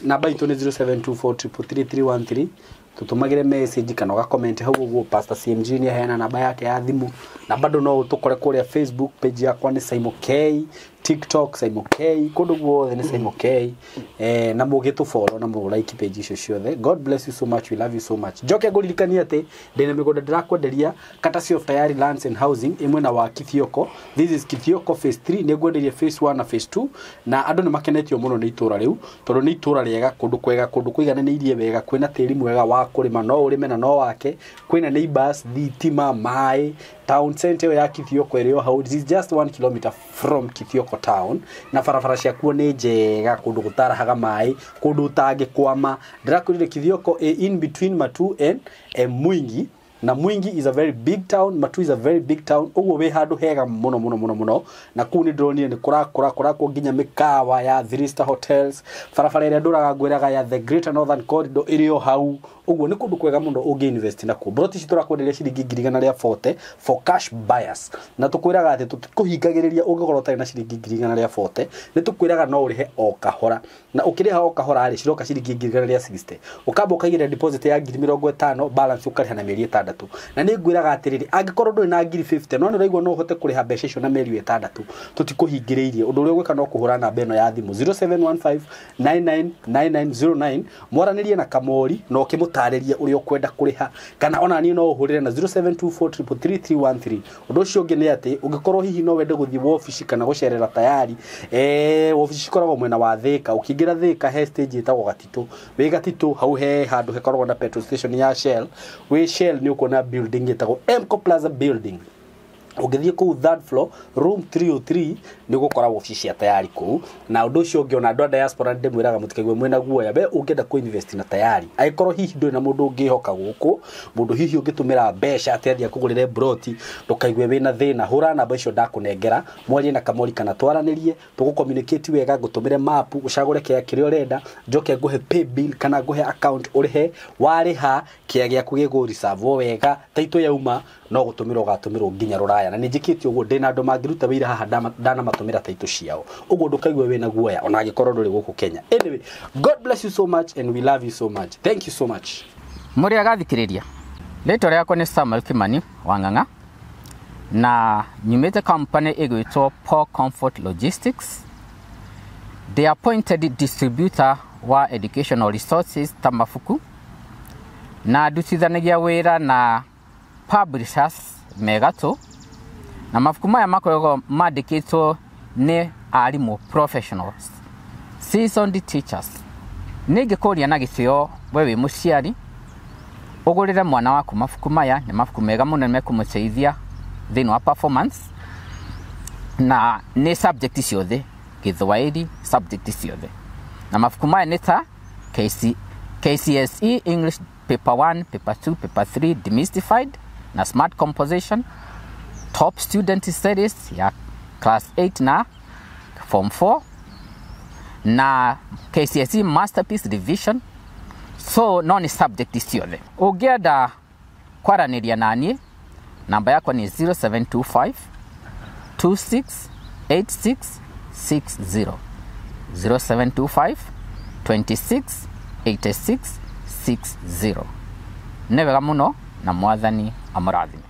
namba itũ nĩ 0724333313. Tũtũmagĩre message kana ũga comment hau ũguo. Pastor CMG nĩ aheana namba yake ya thimũ na bado no ũtũkore kũrĩa Facebook page yakwa nĩ Simon K, TikTok Simon K, kũndũ guothe nĩ Simon K. Na mũgĩtũ follow na mũ like page icio ciothe. God bless you so much, we love you so much. Njoke ngũririkanie atĩ ndĩna mĩgũnda ndĩrakwenderia courtesy of Tayari Lands and Housing ĩ mwena wa Kithioko. This is Kithioko phase 3, nĩ ngwenderia phase 1 na phase 2 na andũ nĩ makenetio mũno nĩ itũra rĩu tondũ nĩ itũra rĩega, kũndũ kwega, kũndũ kũigananĩirie wega, kwĩna tĩri mwega wa kũrĩma, no ũrĩme na no wake, kwĩna neighbors, thitima, maĩ. Town center ĩyo ya Kithioko ĩrĩ o hau. It is just 1 kilometer from Kithioko town na barabara ciakuo nĩ njega, kũndũ gũtarahaga maĩ, kũndũ ũtangĩkwama. Ndĩrakwĩrire Kithioko ĩ in between Matu and Mwingi, na Mwingi is a very big town, Matu is a very big town. Ũguo wĩ handũ hega mũno mũno mũno mũno, na kũu nĩ ndĩronire nĩ kũrakũra kũrakwo nginya mĩkawa ya 3 star hotels. Barabara ĩrĩa ndũraga ngwĩraga ya the Greater Northern Corridor ĩrĩ o hau. Ũguo nĩ kũndũ kwega mũno ũngĩ invest nakuo. Broti ici tũrakwenderia ciringi 140,000 for cash buyers, na tũkwĩraga atĩ tũtikũhingagĩrĩria ũngĩkorwo ũtarĩ na ciringi 140,000, nĩ tũkwĩraga no ũrĩhe o kahora, na ũkĩrĩha o kahora rĩ ciroka ciringi 160,000. Ũkamba ũkaigĩrĩra deposit ya 50,000, balance ũkarĩha na mĩeri 6. 6. Na nĩ ngwĩraga atĩrĩrĩ, angĩkorwo ndũrĩ na ngiri 50 no nĩ ũraigua no ũhote kũrĩha mbeca icio na mĩeri 6, tũtikũhingĩrĩirie. Ũndũ ũrĩa ũgwĩka no kũhũra namba ĩno ya thimũ 0715999909, mwaranĩrie na Kamori na ũkĩmũtarĩrie ũrĩa ũkwenda kũrĩha, kana ona niĩ no ũhũrĩre na 0724333313. Ũndũ ũcio ũngĩ nĩ atĩ ũngĩkorwo hihi no wende gũthiĩ wobici kana gũcerera Tayari, wobici cikoragwo mwena wa Thika. Ũkĩingĩra Thika he stage ĩtagwo Gatitũ, wĩ Gatitũ hau he handũ hekoragwo na petrol station ya Shell. Wĩ Shell nĩ ũkuona building ĩtagwo Mco Plaza building. Ũngĩthiĩ kũu third floor room 303 nĩ ũgũkora wobici cia Tayari kũu. Na ũndũ ũcio ũngĩ, ona andũ a diaspora ndĩmwĩraga mũtikaigue mwĩna guoya. We ũngĩenda kũ invest na Tayari, angĩkorwo hihi ndũrĩ na mũndũ ũngĩhoka gũkũ, mũndũ hihi ũngĩtũmĩra mbeca atĩ athiĩ akũgũrĩre broti, ndũkaigue wĩna thĩna. Hũra namba icio ndakũnengera, mwarie na Kamori kana twaranĩrie, tũgũ communicate wega, ngũtũmĩre map ũcagũre kĩaya kĩrĩa ũrenda, njoke ngũhe pay bill kana ngũhe account ũrĩhe. Warĩha kĩaya gĩaku gĩgũ reserve wega, taitũ yauma no gũtũmĩrwo ũgatũmĩrwo nginya rũraya. Na nĩ njĩkĩte ũguo, ndĩna andũ mangĩruta wĩra haha ndanamatũmĩra taitũ ciao, ũguo ndũkaigue wĩna guoya ona angĩkorwo ndũrĩ gũkũ Kenya. Anyway, God bless you so much and we love you so much. Thank you so much. Mũrĩ agathikĩrĩria, rĩtwa rĩakwa nĩ Samuel Kimani Wang'ang'a na nyumĩte company ĩgwĩtwo Paul Comfort Logistics. The appointed distributor wa educational resources ta mabuku, na ndutithanagia wĩra na publishers megatũ, na mabuku maya makoragwo mandĩkĩtwo nĩ arimũ professionals, seasoned teachers. Nĩ ingĩkũria na gĩtĩo, we wĩ mũciari, ũgũrĩre mwana waku mabuku maya. Nĩ mabuku mega mũno, nĩ mekũmũteithia thĩinĩ wa performance, na nĩ subject ciothe, Gĩthwaĩri, subject ciothe. Na mabuku maya nĩ ta KCSE English paper 1, paper 2, paper 3 demystified na smart composition, top student series ya class 8 na form 4, na KCSE masterpiece revision. So no nĩ subject ciothe. Ũngĩenda kwaranĩria naniĩ, namba yakwa nĩ 0725 268660, 0725 26 86 60. Nĩ wega mũno na Mwathani amũrathime.